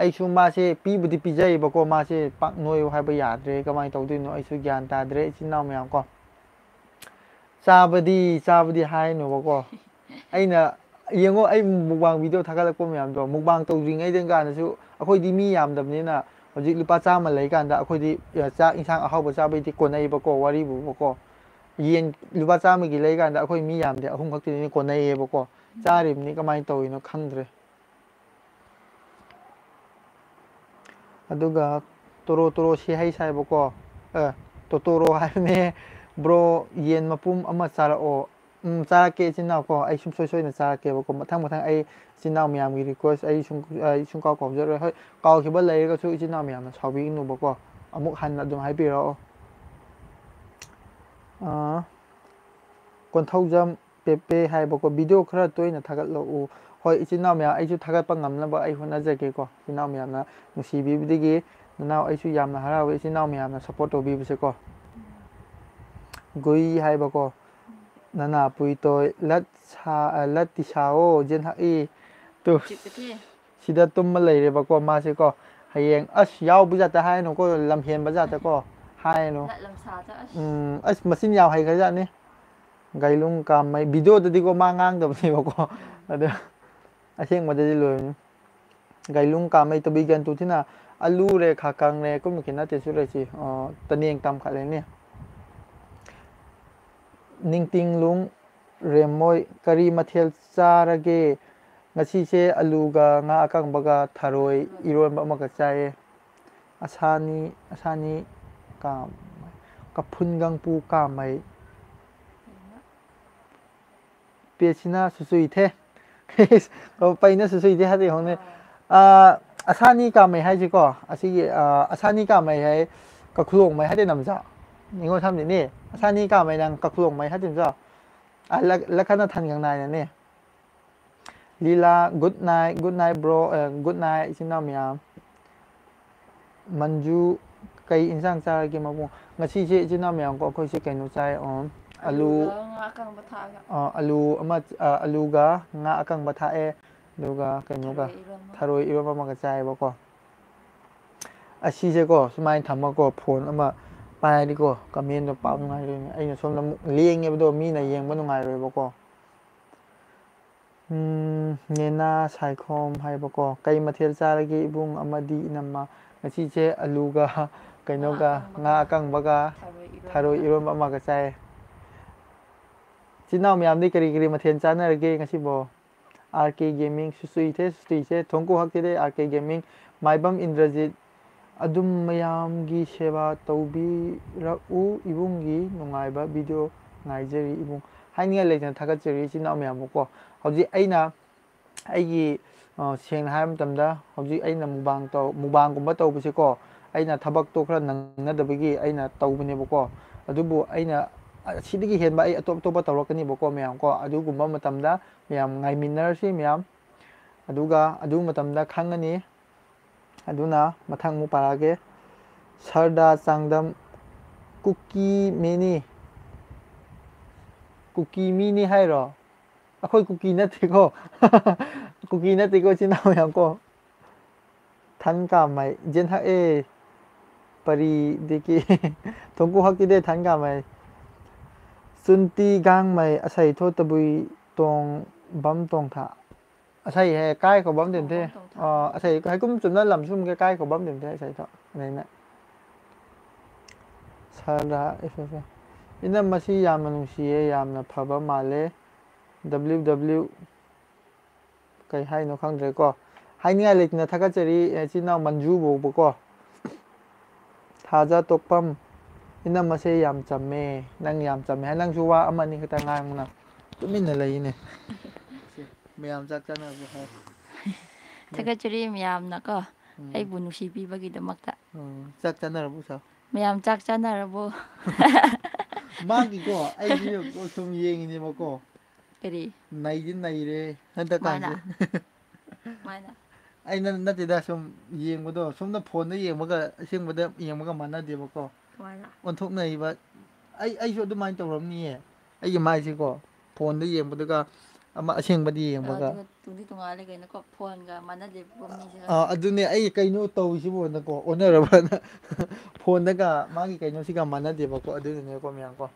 ꯑꯩꯁꯨ ꯃꯥꯁꯦ ꯄꯤꯕꯨꯗꯤ ꯄꯤꯖꯩꯌꯦꯕꯀꯣ꯫ ꯃꯥꯁꯦ ꯄꯥꯛ ꯅꯣꯏꯌꯨ ꯍꯥꯏꯕ ꯌꯥꯗ꯭ꯔꯦ꯫ ꯀꯃꯥꯏꯅ ꯇꯧꯗꯣꯏꯅꯣ ꯑꯩꯁꯨ ꯒ꯭ꯌꯥꯟ ꯇꯥꯗ꯭ꯔꯦ ꯏꯆꯤꯟ ꯏꯅꯥꯎ ꯃꯌꯥꯝ ꯀꯣ꯫ ꯆꯥꯕꯗꯤ ꯆꯥꯕꯗꯤ ꯍꯥꯏꯅꯨꯕꯀꯣ꯫ ꯑꯩꯅ ꯌꯦꯡꯉꯣ, ꯑꯩ mukbang video ꯊꯥꯒꯠꯂꯛꯄ ꯃꯌꯥꯝꯗꯣ꯫ Mukbang ꯇꯧꯗ꯭ꯔꯤꯉꯩꯗ ꯀꯥꯟꯗꯁꯨ ꯑꯩꯈꯣꯏꯗꯤ ꯃꯤ ꯌꯥꯝꯗꯕꯅꯤꯅ ꯍꯧꯖꯤꯛ ꯂꯨꯄꯥ ꯆꯥꯝꯃ ꯂꯩꯀꯥꯟꯗ ꯑꯩꯈꯣꯏꯗꯤ, ꯑ, ꯆꯥꯛ ꯏꯟꯁꯥꯡ ꯑꯍꯥꯎꯕ ꯆꯥꯕꯩꯗꯤ ꯀꯣꯟꯅꯩꯕꯀꯣ, ꯋꯥꯔꯤꯕꯨꯕꯀꯣ꯫ ꯌꯦꯟ ꯂꯨꯄꯥ ꯆꯥꯝꯃꯒꯤ ꯂꯩꯀꯥꯟꯗ ꯑꯩꯈꯣꯏ ꯃꯤ ꯌꯥꯝꯗꯦ, ꯑꯍꯨꯝ ꯈꯛꯇꯅꯤ ꯀꯣꯟꯅꯩꯌꯦꯕꯀꯣ꯫ ꯆꯥꯔꯤꯕꯅꯤ, ꯀꯃꯥꯏꯅ ꯇꯧꯔꯤꯅꯣ ꯈꯪꯗ꯭ꯔꯦ꯫ ꯑꯗꯨꯒ ꯇꯣꯔꯣ ꯇꯣꯔꯣ ꯁꯤ ꯍꯩ ꯁꯥꯏꯕꯀꯣ꯫ ꯑꯦ, ꯇꯣꯇꯣꯔꯣ ꯍꯥꯏꯕꯅꯦ꯫ Bro, ꯌꯦꯟ ꯃꯄꯨꯝ ꯑꯃ ꯆꯥꯔꯛꯑꯣ꯫ ꯎꯝ, ꯆꯥꯔꯛꯀꯦ ꯏꯆꯤꯟ ꯏꯅꯥꯎ ꯀꯣ꯫ ꯑꯩ ꯁꯨꯡꯁꯣꯏ ꯁꯣꯏꯗꯅ ꯆꯥꯔꯛꯀꯦꯕꯀꯣ꯫ ꯃꯊꯪ ꯃꯊꯪ ꯑꯩ ꯏꯆꯤꯟ ꯏꯅꯥꯎ ꯃꯌꯥꯝꯒꯤ request ꯑꯩ ꯁꯨꯡ-, ꯑꯩ ꯁꯨꯡꯀꯥꯎ ꯀꯥꯎꯖꯔꯣꯏ꯫ ꯍꯣꯏ, ꯀꯥꯎꯈꯤꯕ ꯂꯩꯔꯒꯁꯨ ꯏꯆꯤꯟ ꯏꯅꯥꯎ ꯃꯌꯥꯝꯅ ꯁꯥꯎꯕꯤꯒꯅꯨꯕꯀꯣ꯫ ꯑꯃꯨꯛ ꯍꯟꯅ ꯑꯗꯨꯝ ꯍꯥꯏꯕꯤꯔꯛꯑꯣ꯫ ꯑꯥ, ꯀꯣꯟꯊꯧꯖꯝ ꯄꯦꯄꯦ ꯍꯥꯏꯕꯀꯣ꯫ Video ꯈꯔ ꯇꯣꯏꯅ ꯊꯥꯒꯠꯂꯛꯎ꯫ ꯍꯣꯏ, ꯏꯆꯤꯟ ꯏꯅꯥꯎ ꯃꯌꯥꯝ, ꯑꯩꯁꯨ ꯊꯥꯒꯠꯄ ꯉꯝꯅꯕ ꯑꯩ ꯍꯣꯠꯅꯖꯒꯦꯀꯣ꯫ ꯏꯆꯤꯟ ꯏꯅꯥꯎ ꯃꯌꯥꯝꯅ ꯅꯨꯡꯁꯤꯕꯤꯕꯗꯒꯤ ꯅꯅꯥꯎ ꯑꯩꯁꯨ ꯌꯥꯝꯅ ꯍꯔꯥꯎꯋꯦ, ꯏꯆꯤꯟ ꯏꯅꯥꯎ ꯃꯌꯥꯝꯅ support ꯇꯧꯕꯤꯕꯁꯦꯀꯣ꯫ ꯒꯨꯏ ꯍꯥꯏꯕꯀꯣ꯫ ꯅꯅꯥ ꯄꯨꯏꯇꯣꯏ ꯂꯠ ꯁꯥ-, ꯑ, ꯂꯠꯇꯤ ꯁꯥꯑꯣ, ꯖꯦꯟ ꯍꯛꯏ꯫ ꯇꯨ, ꯆꯤꯛꯄꯗꯤ꯫ ꯁꯤꯗ ꯇꯨꯝꯃ ꯂꯩꯔꯦꯕꯀꯣ ꯃꯥꯁꯦꯀꯣ꯫ ꯍꯌꯦꯡ ꯑꯁ ꯌꯥꯎꯕ ꯖꯥꯠꯇ ꯍꯥꯏꯅꯨꯀꯣ, ꯂꯝꯍꯦꯟꯕ ꯖꯥꯠꯇꯀꯣ ꯍꯥꯏꯅꯨ꯫ ꯂꯠ ꯂꯝꯁꯥꯗ ꯑꯁ꯫ ꯎꯝ, ꯑꯁ ꯃꯆꯤꯟ ꯌꯥꯝ ꯍꯩꯈ꯭ꯔꯖꯥꯠꯅꯤ꯫ ꯒꯥꯏꯂꯨꯡ ꯀꯥꯝꯃꯩ꯫ Videoꯗꯗꯤꯀꯣ ꯃꯥ ꯉꯥꯡꯗꯕꯅꯦꯕꯀꯣ꯫ ꯑꯗꯣ ꯑꯁꯦꯡꯕꯗꯗꯤ ꯂꯣꯏꯔꯅꯤ꯫ ꯒꯥꯏꯂꯨꯡ ꯀꯥꯝꯃꯩ ꯇꯨꯕꯤ ꯒ꯭ꯌꯥꯟ ꯇꯨ ꯊꯤꯅ ꯑꯂꯨ ꯔꯦ ꯈꯥ ꯀꯪ ꯔꯦ ꯀꯨꯝ ꯀꯤ ꯅꯠꯇꯦ ꯁꯨꯔꯦꯁꯤ꯫ ꯑ, ꯇꯅꯦꯡ ꯇꯝꯈꯠꯂꯦꯅꯦ꯫ ꯅꯤꯡꯇꯤꯡꯂꯨꯡ ꯔꯦꯝꯃꯣꯏ ꯀꯔꯤ ꯃꯊꯦꯜ ꯆꯥꯔꯒꯦ? ꯉꯁꯤꯁꯦ ꯑꯂꯨꯒ ꯉꯥ ꯑꯀꯪꯕꯒ ꯊꯔꯣꯏ ꯏꯔꯣꯟꯕ ꯑꯃꯒ ꯆꯥꯏꯌꯦ꯫ ꯑꯁꯥꯅꯤ, ꯑꯁꯥꯅꯤ ꯀꯥꯝ-, ꯀꯐꯨꯟ ꯒꯪꯄꯨ ꯀꯥꯃꯩ꯫ ꯄꯦꯁꯤꯅ ꯁꯨꯁꯨꯏꯊꯦ꯫ ꯄꯩꯅ ꯁꯨꯁꯨꯏꯊꯦ ꯍꯥꯏꯗꯤ ꯍꯣꯡꯅꯦ꯫ ꯑꯁꯥꯅꯤ ꯀꯥꯃꯩ ꯍꯥꯏꯁꯤꯀꯣ, ꯑꯁꯤꯒꯤ ꯑꯁꯥꯅꯤ ꯀꯥꯃꯩ ꯍꯥꯏ ꯀꯈꯨꯂꯣꯡꯃꯩ ꯍꯥꯏꯗꯤ ꯅꯝꯖ꯫ ꯅꯤꯉꯣꯜ ꯁꯝꯗꯤꯅꯤ꯫ ꯑꯁꯥꯅꯤ ꯀꯥꯃꯩ ꯅꯪ ꯀꯈꯨꯂꯣꯡꯃꯩ ꯍꯥꯏꯗꯤ ꯅꯝꯖ꯫ ꯂꯈꯅ ꯊꯟꯒꯪ ꯅꯥꯏꯅꯅꯤ꯫ ꯂꯤꯂꯥ, good night, good night bro, good night ꯏꯆꯤꯟ ꯏꯅꯥꯎ ꯃꯌꯥꯝ꯫ ꯃꯟꯖꯨ, ꯀꯩ ꯏꯟꯁꯥꯡ ꯆꯥꯔꯒꯦ ꯃꯕꯨꯡ? ꯉꯁꯤꯁꯦ ꯏꯆꯤꯟ ꯏꯅꯥꯎ ꯃꯌꯥꯝꯀꯣ, ꯑꯩꯈꯣꯏꯁꯦ ꯀꯩꯅꯣ ꯆꯥꯏ, ꯑꯣ, ꯑꯂꯨ, ꯑꯂꯨꯒ ꯉꯥ ꯑꯀꯪꯕ ꯊꯥꯛꯑꯒ꯫ ꯑ, ꯑꯂꯨ ꯑꯃ, ꯑ, ꯑꯂꯨꯒ ꯉꯥ ꯑꯀꯪꯕ ꯊꯥꯛꯑꯦ, ꯑꯗꯨꯒ ꯀꯩꯅꯣꯒ, ꯊꯔꯣꯏ ꯏꯔꯣꯟꯕ꯫ ꯊꯔꯣꯏ ꯏꯔꯣꯟꯕ ꯑꯃꯒ ꯆꯥꯏꯌꯦꯕꯀꯣ꯫ ꯑꯁꯤꯁꯦꯀꯣ, ꯁꯨꯃꯥꯏꯅ ꯊꯝꯃꯀꯣ, ꯐꯣꯟ ꯑꯃ ꯄꯥꯏꯔꯗꯤꯀꯣ, ꯀꯃꯦꯟꯗꯣ ꯄꯥꯕ ꯅꯨꯡꯉꯥꯏꯔꯣꯏꯅꯦ꯫ ꯑꯩꯅ ꯁꯣꯝꯗ ꯑꯃꯨꯛ ꯂꯦꯡꯉꯦꯕꯗꯣ, ꯃꯤꯅ ꯌꯦꯡꯕ ꯅꯨꯡꯉꯥꯏꯔꯣꯏꯕꯀꯣ꯫ ꯎꯝ, ꯅꯦꯅꯥ ꯁꯥꯏꯈꯣꯝ ꯍꯥꯏꯕꯀꯣ꯫ "ꯀꯩ ꯃꯊꯦꯜ ꯆꯥꯔꯒꯦ ꯏꯕꯨꯡ ꯑꯃꯗꯤ ꯏꯅꯝꯃ?" ꯉꯁꯤꯁꯦ ꯑꯂꯨꯒ ꯀꯩꯅꯣꯒ, ꯉꯥ ꯑꯀꯪꯕꯒ, ꯉꯥ ꯑꯀꯪꯕꯒ, ꯊꯔꯣꯏ ꯏꯔꯣꯟꯕ꯫ ꯊꯔꯣꯏ ꯏꯔꯣꯟꯕ ꯑꯃꯒ ꯆꯥꯏ꯫ ꯏꯆꯤꯟ ꯏꯅꯥꯎ ꯃꯌꯥꯝꯗꯤ ꯀꯔꯤ ꯀꯔꯤ ꯃꯊꯦꯜ ꯆꯥꯅꯔꯒꯦ ꯉꯁꯤꯕꯣ? ꯑꯥꯔ ꯀꯦ ꯒꯦꯃꯤꯡ, ꯁꯨꯁꯨꯏꯊꯦ, ꯁꯨꯁꯨꯏꯊꯦ, ꯊꯣꯡꯀꯨ ꯍꯛꯇꯤꯗꯦ, ꯑꯥꯔ ꯀꯦ ꯒꯦꯃꯤꯡ, ꯃꯥꯏꯕꯝ ꯏꯟꯗ꯭ꯔꯖꯤꯠ, ꯑꯗꯨꯝ ꯃꯌꯥꯝꯒꯤ ꯁꯦꯕꯥ ꯇꯧꯕꯤꯔꯛꯎ ꯏꯕꯨꯡꯒꯤ ꯅꯨꯡꯉꯥꯏꯕ ꯚꯤꯗꯤꯑꯣ ꯉꯥꯏꯖꯔꯤ ꯏꯕꯨꯡ꯫ ꯍꯥꯏꯅꯤꯡꯉꯥꯏ ꯂꯩꯇꯅ ꯊꯥꯒꯠꯆꯔꯤ ꯏꯆꯤꯟ ꯏꯅꯥꯎ ꯃꯌꯥꯝꯕꯨꯀꯣ꯫ ꯍꯧꯖꯤꯛ ꯑꯩꯅ ꯑꯩꯒꯤ, ꯑ, ꯁꯦꯡꯅ ꯍꯥꯏꯕ ꯃꯇꯝꯗ ꯍꯧꯖꯤꯛ ꯑꯩꯅ ꯃꯨꯛꯕꯥꯡ ꯇꯧ-, ꯃꯨꯛꯕꯥꯡꯒꯨꯝꯕ ꯇꯧꯕꯁꯦꯀꯣ, ꯑꯩꯅ ꯊꯕꯛꯇꯣ ꯈꯔ ꯅꯪꯅꯗꯕꯒꯤ ꯑꯩꯅ ꯇꯧꯕꯅꯦꯕꯀꯣ꯫ ꯑꯗꯨꯕꯨ ꯑꯩꯅ ꯑꯁꯤꯗꯒꯤ ꯍꯦꯟꯕ ꯑꯩ ꯑꯇꯣꯞ ꯑꯇꯣꯞꯄ ꯇꯧꯔꯛꯀꯅꯤꯕꯀꯣ ꯃꯌꯥꯝ ꯀꯣ꯫ ꯑꯗꯨꯒꯨꯝꯕ ꯃꯇꯝꯗ ꯃꯌꯥꯝ ꯉꯥꯏꯃꯤꯟꯅꯔꯁꯤ ꯃꯌꯥꯝ꯫ ꯑꯗꯨꯒ ꯑꯗꯨ ꯃꯇꯝꯗ ꯈꯪꯉꯅꯤ꯫ ꯑꯗꯨꯅ ꯃꯊꯪ ꯑꯃꯨꯛ ꯄꯥꯔꯛꯑꯒꯦ꯫ ꯁꯔꯗꯥ ꯆꯥꯡꯗꯝ, ꯀꯨꯀꯤ ꯃꯤꯅꯤ, ꯀꯨꯀꯤ ꯃꯤꯅꯤ ꯍꯥꯏꯔꯣ? ꯑꯩꯈꯣꯏ ꯀꯨꯀꯤ ꯅꯠꯇꯦꯀꯣ꯫ ꯀꯨꯀꯤ ꯅꯠꯇꯦꯀꯣ, ꯏꯆꯤꯟ ꯏꯅꯥꯎ ꯃꯌꯥꯝ ꯀꯣ꯫ ꯊꯟ ꯀꯥꯃꯩ, ꯖꯦꯟ ꯍꯛ ꯑꯦ, ꯄꯔꯤꯗꯒꯤ꯫ ꯊꯣꯡꯀꯨ ꯍꯛꯇꯤꯗꯦ ꯊꯟ ꯀꯥꯃꯩ꯫ ꯆꯨꯟꯇꯤ ꯒꯥꯡꯃꯩ, ꯑꯁꯩ ꯊꯣ ꯇꯕꯨꯏ ꯇꯣꯡ ꯕꯝ ꯇꯣꯡ ꯊꯥ꯫ ꯑꯁꯩ ꯍꯦ ꯀꯥꯏ ꯈꯣ ꯕꯝ ꯇꯦꯟ ꯊꯦ꯫ ꯇꯣꯡ ꯕꯝ ꯇꯣꯡ ꯊꯥ꯫ ꯑ, ꯑꯁꯩ ꯍꯩꯀꯨꯝ ꯆꯨꯝꯅ ꯂꯝ ꯁꯨꯝꯒꯦ ꯀꯥꯏ ꯈꯣ ꯕꯝ ꯇꯦꯟ ꯊꯦ ꯑꯁꯩ ꯊꯣ꯫ ꯑꯗꯩꯅ ꯁꯔꯗꯥ ꯑꯦꯐ ꯑꯦꯐ ꯑꯦ꯫ ꯏꯅꯝ ꯃꯁꯤ ꯌꯥꯝꯅ ꯅꯨꯡꯁꯤꯌꯦ, ꯌꯥꯝꯅ ꯐꯕ ꯃꯥꯜꯂꯦ꯫ ꯗꯕ꯭ꯂꯤꯎ ꯗꯕ꯭ꯂꯤꯎ ꯀꯩ ꯍꯥꯏꯅꯣ ꯈꯪꯗ꯭ꯔꯦꯀꯣ꯫ ꯍꯥꯏꯅꯤꯡꯉꯥꯏ ꯂꯩꯇꯅ ꯊꯥꯒꯠꯆꯔꯤ, ꯏꯆꯤꯟ ꯏꯅꯥꯎ ꯃꯟꯖꯨ ꯐꯥꯎꯕꯀꯣ꯫ ꯊꯥꯖ ꯇꯣꯛꯄꯝ, ꯏꯅꯝꯃꯁꯦ ꯌꯥꯝ ꯆꯝꯃꯦ꯫ ꯅꯪ ꯌꯥꯝ ꯆꯝꯃꯦ ꯍꯥꯏ, ꯅꯪꯁꯨ ꯋꯥ ꯑꯃ ꯑꯅꯤ ꯈꯛꯇ ꯉꯥꯡꯉꯨꯅ꯫ ꯇꯨꯃꯤꯟꯅ ꯂꯩꯅꯦ꯫ ꯁꯦ, ꯃꯌꯥꯝ ꯆꯥꯛ ꯆꯥꯅꯔꯕꯣ ꯍꯥꯏ꯫ ꯊꯥꯒꯠꯆꯔꯤ ꯃꯌꯥꯝꯅ ꯀꯣ, ꯎꯝ꯫ ꯑꯩꯕꯨ ꯅꯨꯡꯁꯤꯕꯤꯕꯒꯤꯗꯃꯛꯇ꯫ ꯎꯝ, ꯆꯥꯛ ꯆꯥꯅꯔꯕꯣ ꯁꯥ? ꯃꯌꯥꯝ ꯆꯥꯛ ꯆꯥꯅꯔꯕꯣ? ꯃꯥꯒꯤꯀꯣ, ꯑꯩꯁꯦ ꯁꯨꯝ ꯌꯦꯡꯉꯤꯅꯦꯕꯀꯣ꯫ ꯀꯔꯤ? ꯅꯩꯗꯤ ꯅꯩꯔꯦ ꯍꯟꯗꯛ ꯃꯥꯅ? ꯀꯥꯟꯁꯦ꯫ ꯃꯥꯅ? ꯑꯩꯅ ꯅꯠꯇꯦꯗ, ꯁꯨꯝ ꯌꯦꯡꯕꯗꯣ, ꯁꯣꯝꯗ ꯐꯣꯟꯗ ꯌꯦꯡꯕꯒ ꯑꯁꯦꯡꯕꯗ ꯌꯦꯡꯕꯒ ꯃꯥꯟꯅꯗꯦꯕꯀꯣ꯫ ꯀꯃꯥꯏꯅ? ꯑꯣꯟꯊꯣꯛꯅꯩꯕ꯫ ꯑꯩ, ꯑꯩꯁꯨ ꯑꯗꯨꯃꯥꯏꯅ ꯇꯧꯔꯝꯅꯤꯌꯦ꯫ ꯑꯩꯒꯤ ꯃꯥꯏꯁꯦꯀꯣ, ꯐꯣꯟꯗ ꯌꯦꯡꯕꯗꯒ ꯑꯃ ꯑꯁꯦꯡꯕꯗꯤ ꯌꯦꯡꯕꯒ꯫ ꯑꯗꯨꯒ ꯇꯨꯡꯗꯤ ꯇꯣꯉꯥꯜꯂꯦ ꯀꯩꯅꯣꯀꯣ, ꯐꯣꯟꯒ ꯃꯥꯟꯅꯗꯦꯕꯀꯣ ꯃꯤꯁꯦ꯫ ꯑꯥ, ꯑꯗꯨꯅꯦ ꯑꯩ ꯀꯩꯅꯣ ꯇꯧꯔꯤꯁꯤꯕꯣꯅꯀꯣ, ꯑꯣꯟꯅꯔꯕꯅ꯫ ꯐꯣꯟꯗꯒ ꯃꯥꯒꯤ ꯀꯩꯅꯣꯁꯤꯒ ꯃꯥꯟꯅꯗꯦꯕꯀꯣ, ꯑꯗꯨꯅꯅꯦꯀꯣ ꯃꯌꯥꯝꯀꯣ꯫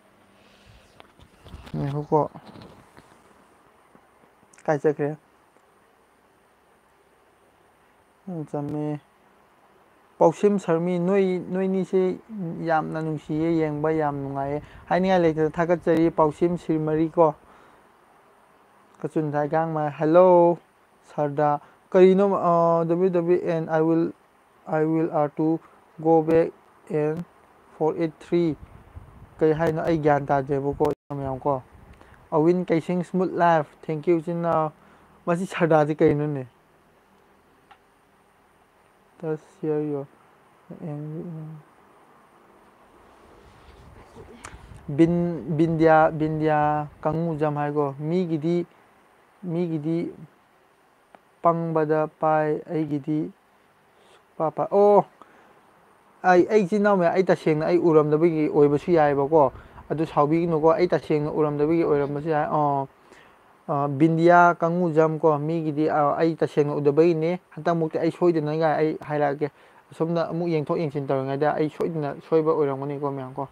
ꯉꯥꯏꯈꯣꯀꯣ꯫ ꯀꯥꯏ ꯆꯠꯈ꯭ꯔꯦ? ꯎꯝ, ꯆꯝꯃꯦ꯫ ꯄꯥꯎꯁꯦꯝ ꯁꯔꯃꯤ, ꯅꯣꯏ, ꯅꯣꯏꯅꯤꯁꯦ ꯌꯥꯝꯅ ꯅꯨꯡꯁꯤꯌꯦ, ꯌꯦꯡꯕ ꯌꯥꯝ ꯅꯨꯡꯉꯥꯏꯌꯦ꯫ ꯍꯥꯏꯅꯤꯡꯉꯥꯏ ꯂꯩꯇꯅ ꯊꯥꯒꯠꯆꯔꯤ, ꯄꯥꯎꯁꯦꯝ ꯁꯤꯔꯃꯔꯤ ꯀꯣ꯫ ꯀꯆꯨꯟ ꯊꯥꯏꯒꯥꯡꯃ, hello, ꯁꯔꯗꯥ꯫ ꯀꯔꯤꯅꯣ, ꯑ, W W N, I will, I will are to go back and four eight three꯫ ꯀꯩ ꯍꯥꯏꯅꯣ? ꯑꯩ ꯒ꯭ꯌꯥꯟ ꯇꯥꯗꯦꯕꯀꯣ, ꯃꯌꯥꯝ ꯀꯣ꯫ ꯑꯋꯤꯟ ꯀꯩꯁꯤꯡ, smooth life, thank you, ꯏꯆꯤꯟ ꯏꯅꯥꯎ꯫ ꯃꯁꯤ ꯁꯔꯗꯥꯁꯤ ꯀꯩꯅꯣꯅꯦ? Just share your ꯕꯤꯟ-, ꯕꯤꯟꯗ꯭ꯌꯥ, ꯕꯤꯟꯗ꯭ꯌꯥ ꯀꯥꯡꯉꯨꯖꯝ ꯍꯥꯏꯀꯣ꯫ ꯃꯤꯒꯤꯗꯤ, ꯃꯤꯒꯤꯗꯤ ꯄꯪꯕꯗ ꯄꯥꯏ, ꯑꯩꯒꯤꯗꯤ ꯁꯨꯛꯄꯥ ꯄꯥꯏ꯫ ꯑꯣ, ꯑꯩ, ꯑꯩ ꯏꯆꯤꯟ ꯏꯅꯥꯎ ꯃꯌꯥꯝ, ꯑꯩ ꯇꯁꯦꯡꯅ ꯑꯩ ꯎꯔꯝꯗꯕꯒꯤ ꯑꯣꯏꯕꯁꯨ ꯌꯥꯏꯑꯕꯀꯣ꯫ ꯑꯗꯨ ꯁꯥꯎꯕꯤꯒꯅꯨꯀꯣ, ꯑꯩ ꯇꯁꯦꯡꯅ ꯎꯔꯝꯗꯕꯒꯤ ꯑꯣꯏꯔꯝꯕꯁꯨ ꯌꯥꯏ꯫ ꯑꯣ, ꯑ, ꯕꯤꯟꯗꯤꯌꯥ ꯀꯥꯡꯉꯨꯖꯝ ꯀꯣ, ꯃꯤꯒꯤꯗꯤ, ꯑ, ꯑꯩ ꯇꯁꯦꯡꯅ ꯎꯗꯕꯒꯤꯅꯦ꯫ ꯍꯟꯗꯛꯃꯨꯛꯇꯤ ꯑꯩ ꯁꯣꯏꯗꯅꯉꯥꯏ ꯑꯩ ꯍꯥꯏꯔꯛꯑꯒꯦ꯫ ꯑꯁꯣꯝꯗ ꯑꯃꯨꯛ ꯌꯦꯡꯊꯣꯛ ꯌꯦꯡꯁꯤꯟ ꯇꯧꯔꯤꯉꯩꯗ ꯑꯩ ꯁꯣꯏꯗꯅ ꯁꯣꯏꯕ ꯑꯣꯏꯔꯝꯒꯅꯤꯀꯣ ꯃꯌꯥꯝ ꯀꯣ꯫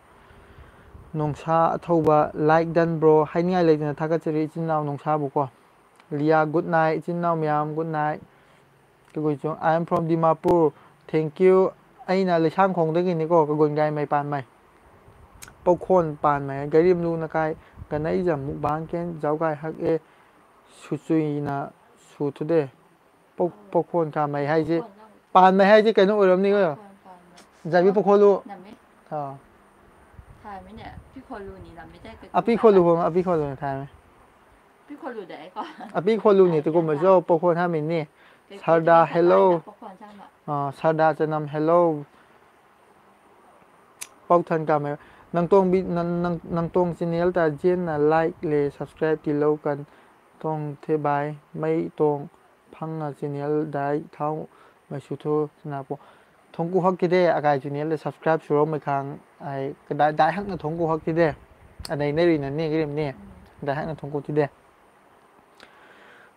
ꯅꯣꯡꯁꯥ ꯑꯊꯧꯕ, like done bro, ꯍꯥꯏꯅꯤꯡꯉꯥꯏ ꯂꯩꯇꯅ ꯊꯥꯒꯠꯆꯔꯤ ꯏꯆꯤꯟ ꯏꯅꯥꯎ ꯅꯣꯡꯁꯥꯕꯨ ꯀꯣ꯫ ꯂꯤꯌꯥ, good night, ꯏꯆꯤꯟ ꯏꯅꯥꯎ ꯃꯌꯥꯝ, good night꯫ ꯀꯒꯨꯏꯆꯨꯡ, I am from Dimapur, thank you꯫ ꯑꯩꯅ ꯂꯩꯁꯥꯡꯈꯣꯡꯗꯒꯤꯅꯤꯀꯣ, ꯀꯒꯨꯟꯒꯥꯏ ꯃꯩ ꯄꯥꯟꯃꯩ꯫ ꯄꯧꯈꯣꯟ ꯄꯥꯟꯃꯩ, ꯒꯥꯔꯤ ꯑꯃ ꯂꯨꯅ ꯀꯥꯏ, ꯒꯅꯩꯖꯝ ꯃꯨꯛꯕꯥꯡ ꯀꯦꯟ, ꯖꯥꯎꯒꯥꯏ ꯍꯛ ꯑꯦ, ꯁꯨꯆꯨꯏꯅ ꯁꯨ ꯊꯨꯗꯦ꯫ ꯄꯧ-, ꯄꯧꯈꯣꯟ ꯀꯥꯃꯩ ꯍꯥꯏꯁꯦ, ꯄꯥꯟꯃꯩ ꯍꯥꯏꯁꯦ ꯀꯩꯅꯣ ꯑꯣꯏꯔꯝꯅꯤ, ꯖꯥꯏꯕꯤ ꯄꯧꯈꯣꯜꯂꯨ꯫ ꯑꯥ꯫ ꯊꯥꯔꯝꯃꯤꯅꯦ꯫ ꯑꯄꯤ ꯈꯣꯂꯨꯅ ꯊꯥꯔꯝꯃꯦ꯫ ꯑꯄꯤ ꯈꯣꯂꯨꯅꯤ ꯇꯨꯒꯨꯝꯕꯁꯨ ꯄꯥꯎꯈꯣꯟ ꯍꯥꯃꯤꯅꯤ꯫ ꯁꯥꯔꯗꯥ, hello꯫ ꯑ, ꯁꯥꯔꯗꯥ ꯆꯅꯝ, hello꯫ ꯄꯥꯎꯊꯟ ꯀꯥꯃꯦ꯫ ꯅꯪꯇꯣꯡꯕꯤ-, ꯅꯪ-, ꯅꯪ-, ꯅꯪꯇꯣꯡ channel ꯇ ꯖꯦꯟꯅ like ꯂꯦ subscribe ꯇꯤ ꯂꯧ ꯀꯟ ꯇꯣꯡ ꯊꯦ ꯚꯥꯏ꯫ ꯃꯩ ꯇꯣꯡ ꯐꯪꯅ channel ꯗꯥꯏ ꯊꯥꯎ ꯃꯩꯁꯨ ꯊꯣ ꯁꯅꯥꯄꯣ꯫ ꯊꯣꯡꯀꯨ ꯍꯛꯈꯤꯗꯦ ꯑꯒꯥꯏ channel ꯗ subscribe ꯁꯨꯔꯣ ꯃꯩꯈꯥꯡ꯫ ꯑꯩ ꯀꯗꯥꯏ ꯗꯥꯏ ꯍꯛꯅ ꯊꯣꯡꯀꯨ ꯍꯛꯈꯤꯗꯦ꯫ ꯑꯗꯩ ꯅꯦꯔꯤ ꯅꯅꯦ ꯒꯤꯔꯤꯝꯅꯦ꯫ ꯗꯥꯏ ꯍꯛꯅ ꯊꯣꯡꯀꯨ ꯊꯤꯗꯦ꯫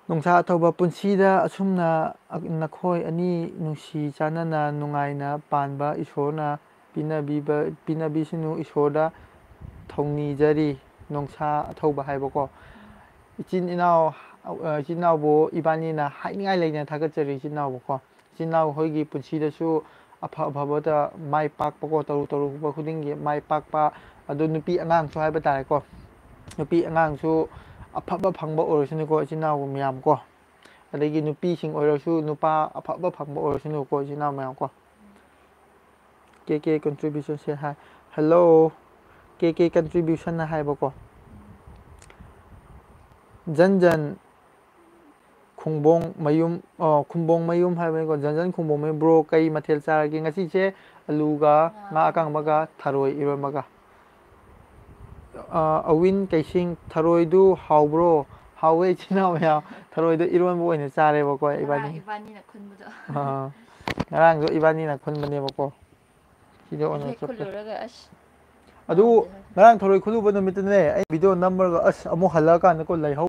ꯅꯣꯡꯁꯥ ꯑꯊꯧꯕ ꯄꯨꯟꯁꯤꯗ ꯑꯁꯨꯝꯅ ꯅꯈꯣꯏ ꯑꯅꯤ ꯅꯨꯡꯁꯤ ꯆꯥꯟꯅꯅ ꯅꯨꯡꯉꯥꯏꯅ ꯄꯥꯟꯕ ꯏꯁꯣꯔꯅ ꯄꯤꯅꯕꯤꯕ-, ꯄꯤꯅꯕꯤꯁꯅꯨ꯫ ꯏꯁꯣꯔꯗ ꯊꯧꯅꯤꯖꯔꯤ꯫ ꯅꯣꯡꯁꯥ ꯑꯊꯧꯕ ꯍꯥꯏꯕꯀꯣ꯫ ꯏꯆꯤꯟ ꯏꯅꯥꯎ, ꯑ, ꯏꯆꯤꯟ ꯏꯅꯥꯎꯕꯨ ꯏꯕꯥꯅꯤꯅ ꯍꯥꯏꯅꯤꯡꯉꯥꯏ ꯂꯩꯅ ꯊꯥꯒꯠꯆꯔꯤ ꯏꯆꯤꯟ ꯏꯅꯥꯎꯕꯨꯀꯣ꯫ ꯏꯆꯤꯟ ꯏꯅꯥꯎ ꯑꯩꯈꯣꯏꯒꯤ ꯄꯨꯟꯁꯤꯗꯁꯨ ꯑꯐ ꯑꯐꯕꯇ ꯃꯥꯏ ꯄꯥꯛꯄꯀꯣ, ꯇꯧꯔꯨ ꯇꯧꯔꯨꯕ ꯈꯨꯗꯤꯡꯒꯤ ꯃꯥꯏ ꯄꯥꯛꯄ, ꯑꯗꯨ ꯅꯨꯄꯤ ꯑꯉꯥꯡꯁꯨ ꯍꯥꯏꯕ ꯇꯥꯔꯦꯀꯣ꯫ ꯅꯨꯄꯤ ꯑꯉꯥꯡꯁꯨ ꯑꯐꯕ ꯐꯪꯕ ꯑꯣꯏꯔꯁꯅꯨꯀꯣ ꯏꯆꯤꯟ ꯏꯅꯥꯎ ꯃꯌꯥꯝ ꯀꯣ꯫ ꯑꯗꯒꯤ ꯅꯨꯄꯤꯁꯤꯡ ꯑꯣꯏꯔꯁꯨ ꯅꯨꯄꯥ ꯑꯐꯕ ꯐꯪꯕ ꯑꯣꯏꯔꯁꯅꯨꯀꯣ ꯏꯆꯤꯟ ꯏꯅꯥꯎ ꯃꯌꯥꯝ ꯀꯣ꯫ ꯀꯦ ꯀꯦ contribution ꯁꯦ ꯍꯥꯏ꯫ Hello꯫ ꯀꯦ ꯀꯦ contribution ꯅ ꯍꯥꯏꯕꯀꯣ꯫ ꯖꯟ ꯖꯟ ꯈꯨꯝꯕꯣꯡ ꯃꯌꯨꯝ, ꯑꯣ, ꯈꯨꯝꯕꯣꯡ ꯃꯌꯨꯝ ꯍꯥꯏꯕꯅꯤꯀꯣ꯫ ꯖꯟ ꯖꯟ ꯈꯨꯝꯕꯣꯡ ꯃꯌꯨꯝ꯫ Bro, ꯀꯩ ꯃꯊꯦꯜ ꯆꯥꯔꯒꯦ? ꯉꯁꯤꯁꯦ ꯑꯂꯨꯒ ꯉꯥ ꯉꯥ ꯑꯀꯪꯕꯒ ꯑꯀꯪꯕꯒ꯫ ꯊꯔꯣꯏ ꯏꯔꯣꯟꯕꯒ꯫ ꯑ, ꯑꯋꯤꯟ ꯀꯩꯁꯤꯡ, ꯊꯔꯣꯏꯗꯨ ꯍꯥꯎꯕ꯭ꯔꯣ? ꯍꯥꯎꯋꯦ, ꯏꯆꯤꯟ ꯏꯅꯥꯎ ꯃꯌꯥꯝ꯫ ꯊꯔꯣꯏꯗꯣ ꯏꯔꯣꯟꯕ ꯑꯣꯏꯅ ꯆꯥꯔꯦꯕꯀꯣ ꯉꯔꯥꯡ ꯏꯕꯥꯅꯤ꯫ ꯏꯕꯥꯅꯤꯅ ꯈꯨꯟꯕꯗꯣ꯫ ꯑ, ꯉꯔꯥꯡꯗꯣ ꯏꯕꯥꯅꯤꯅ ꯈꯨꯟꯕꯅꯦꯕꯀꯣ꯫ ꯁꯤꯗ ꯑꯣꯏꯅ ꯍꯦꯛ ꯆꯠꯄ꯫ ꯈꯨꯜꯂꯨꯔꯒ ꯑꯁ ꯑꯗꯨ ꯍꯥꯎꯗꯦ ꯍꯥꯏ꯫ ꯉꯔꯥꯡ ꯊꯔꯣꯏ ꯈꯨꯜꯂꯨꯕ ꯅꯨꯃꯤꯠꯇꯨꯅꯦ ꯑꯩ video ꯅꯝꯃꯒ ꯑꯁ ꯑꯃꯨꯛ ꯍꯜꯂꯛꯑꯀꯥꯟꯗꯀꯣ ꯂꯩꯍꯧ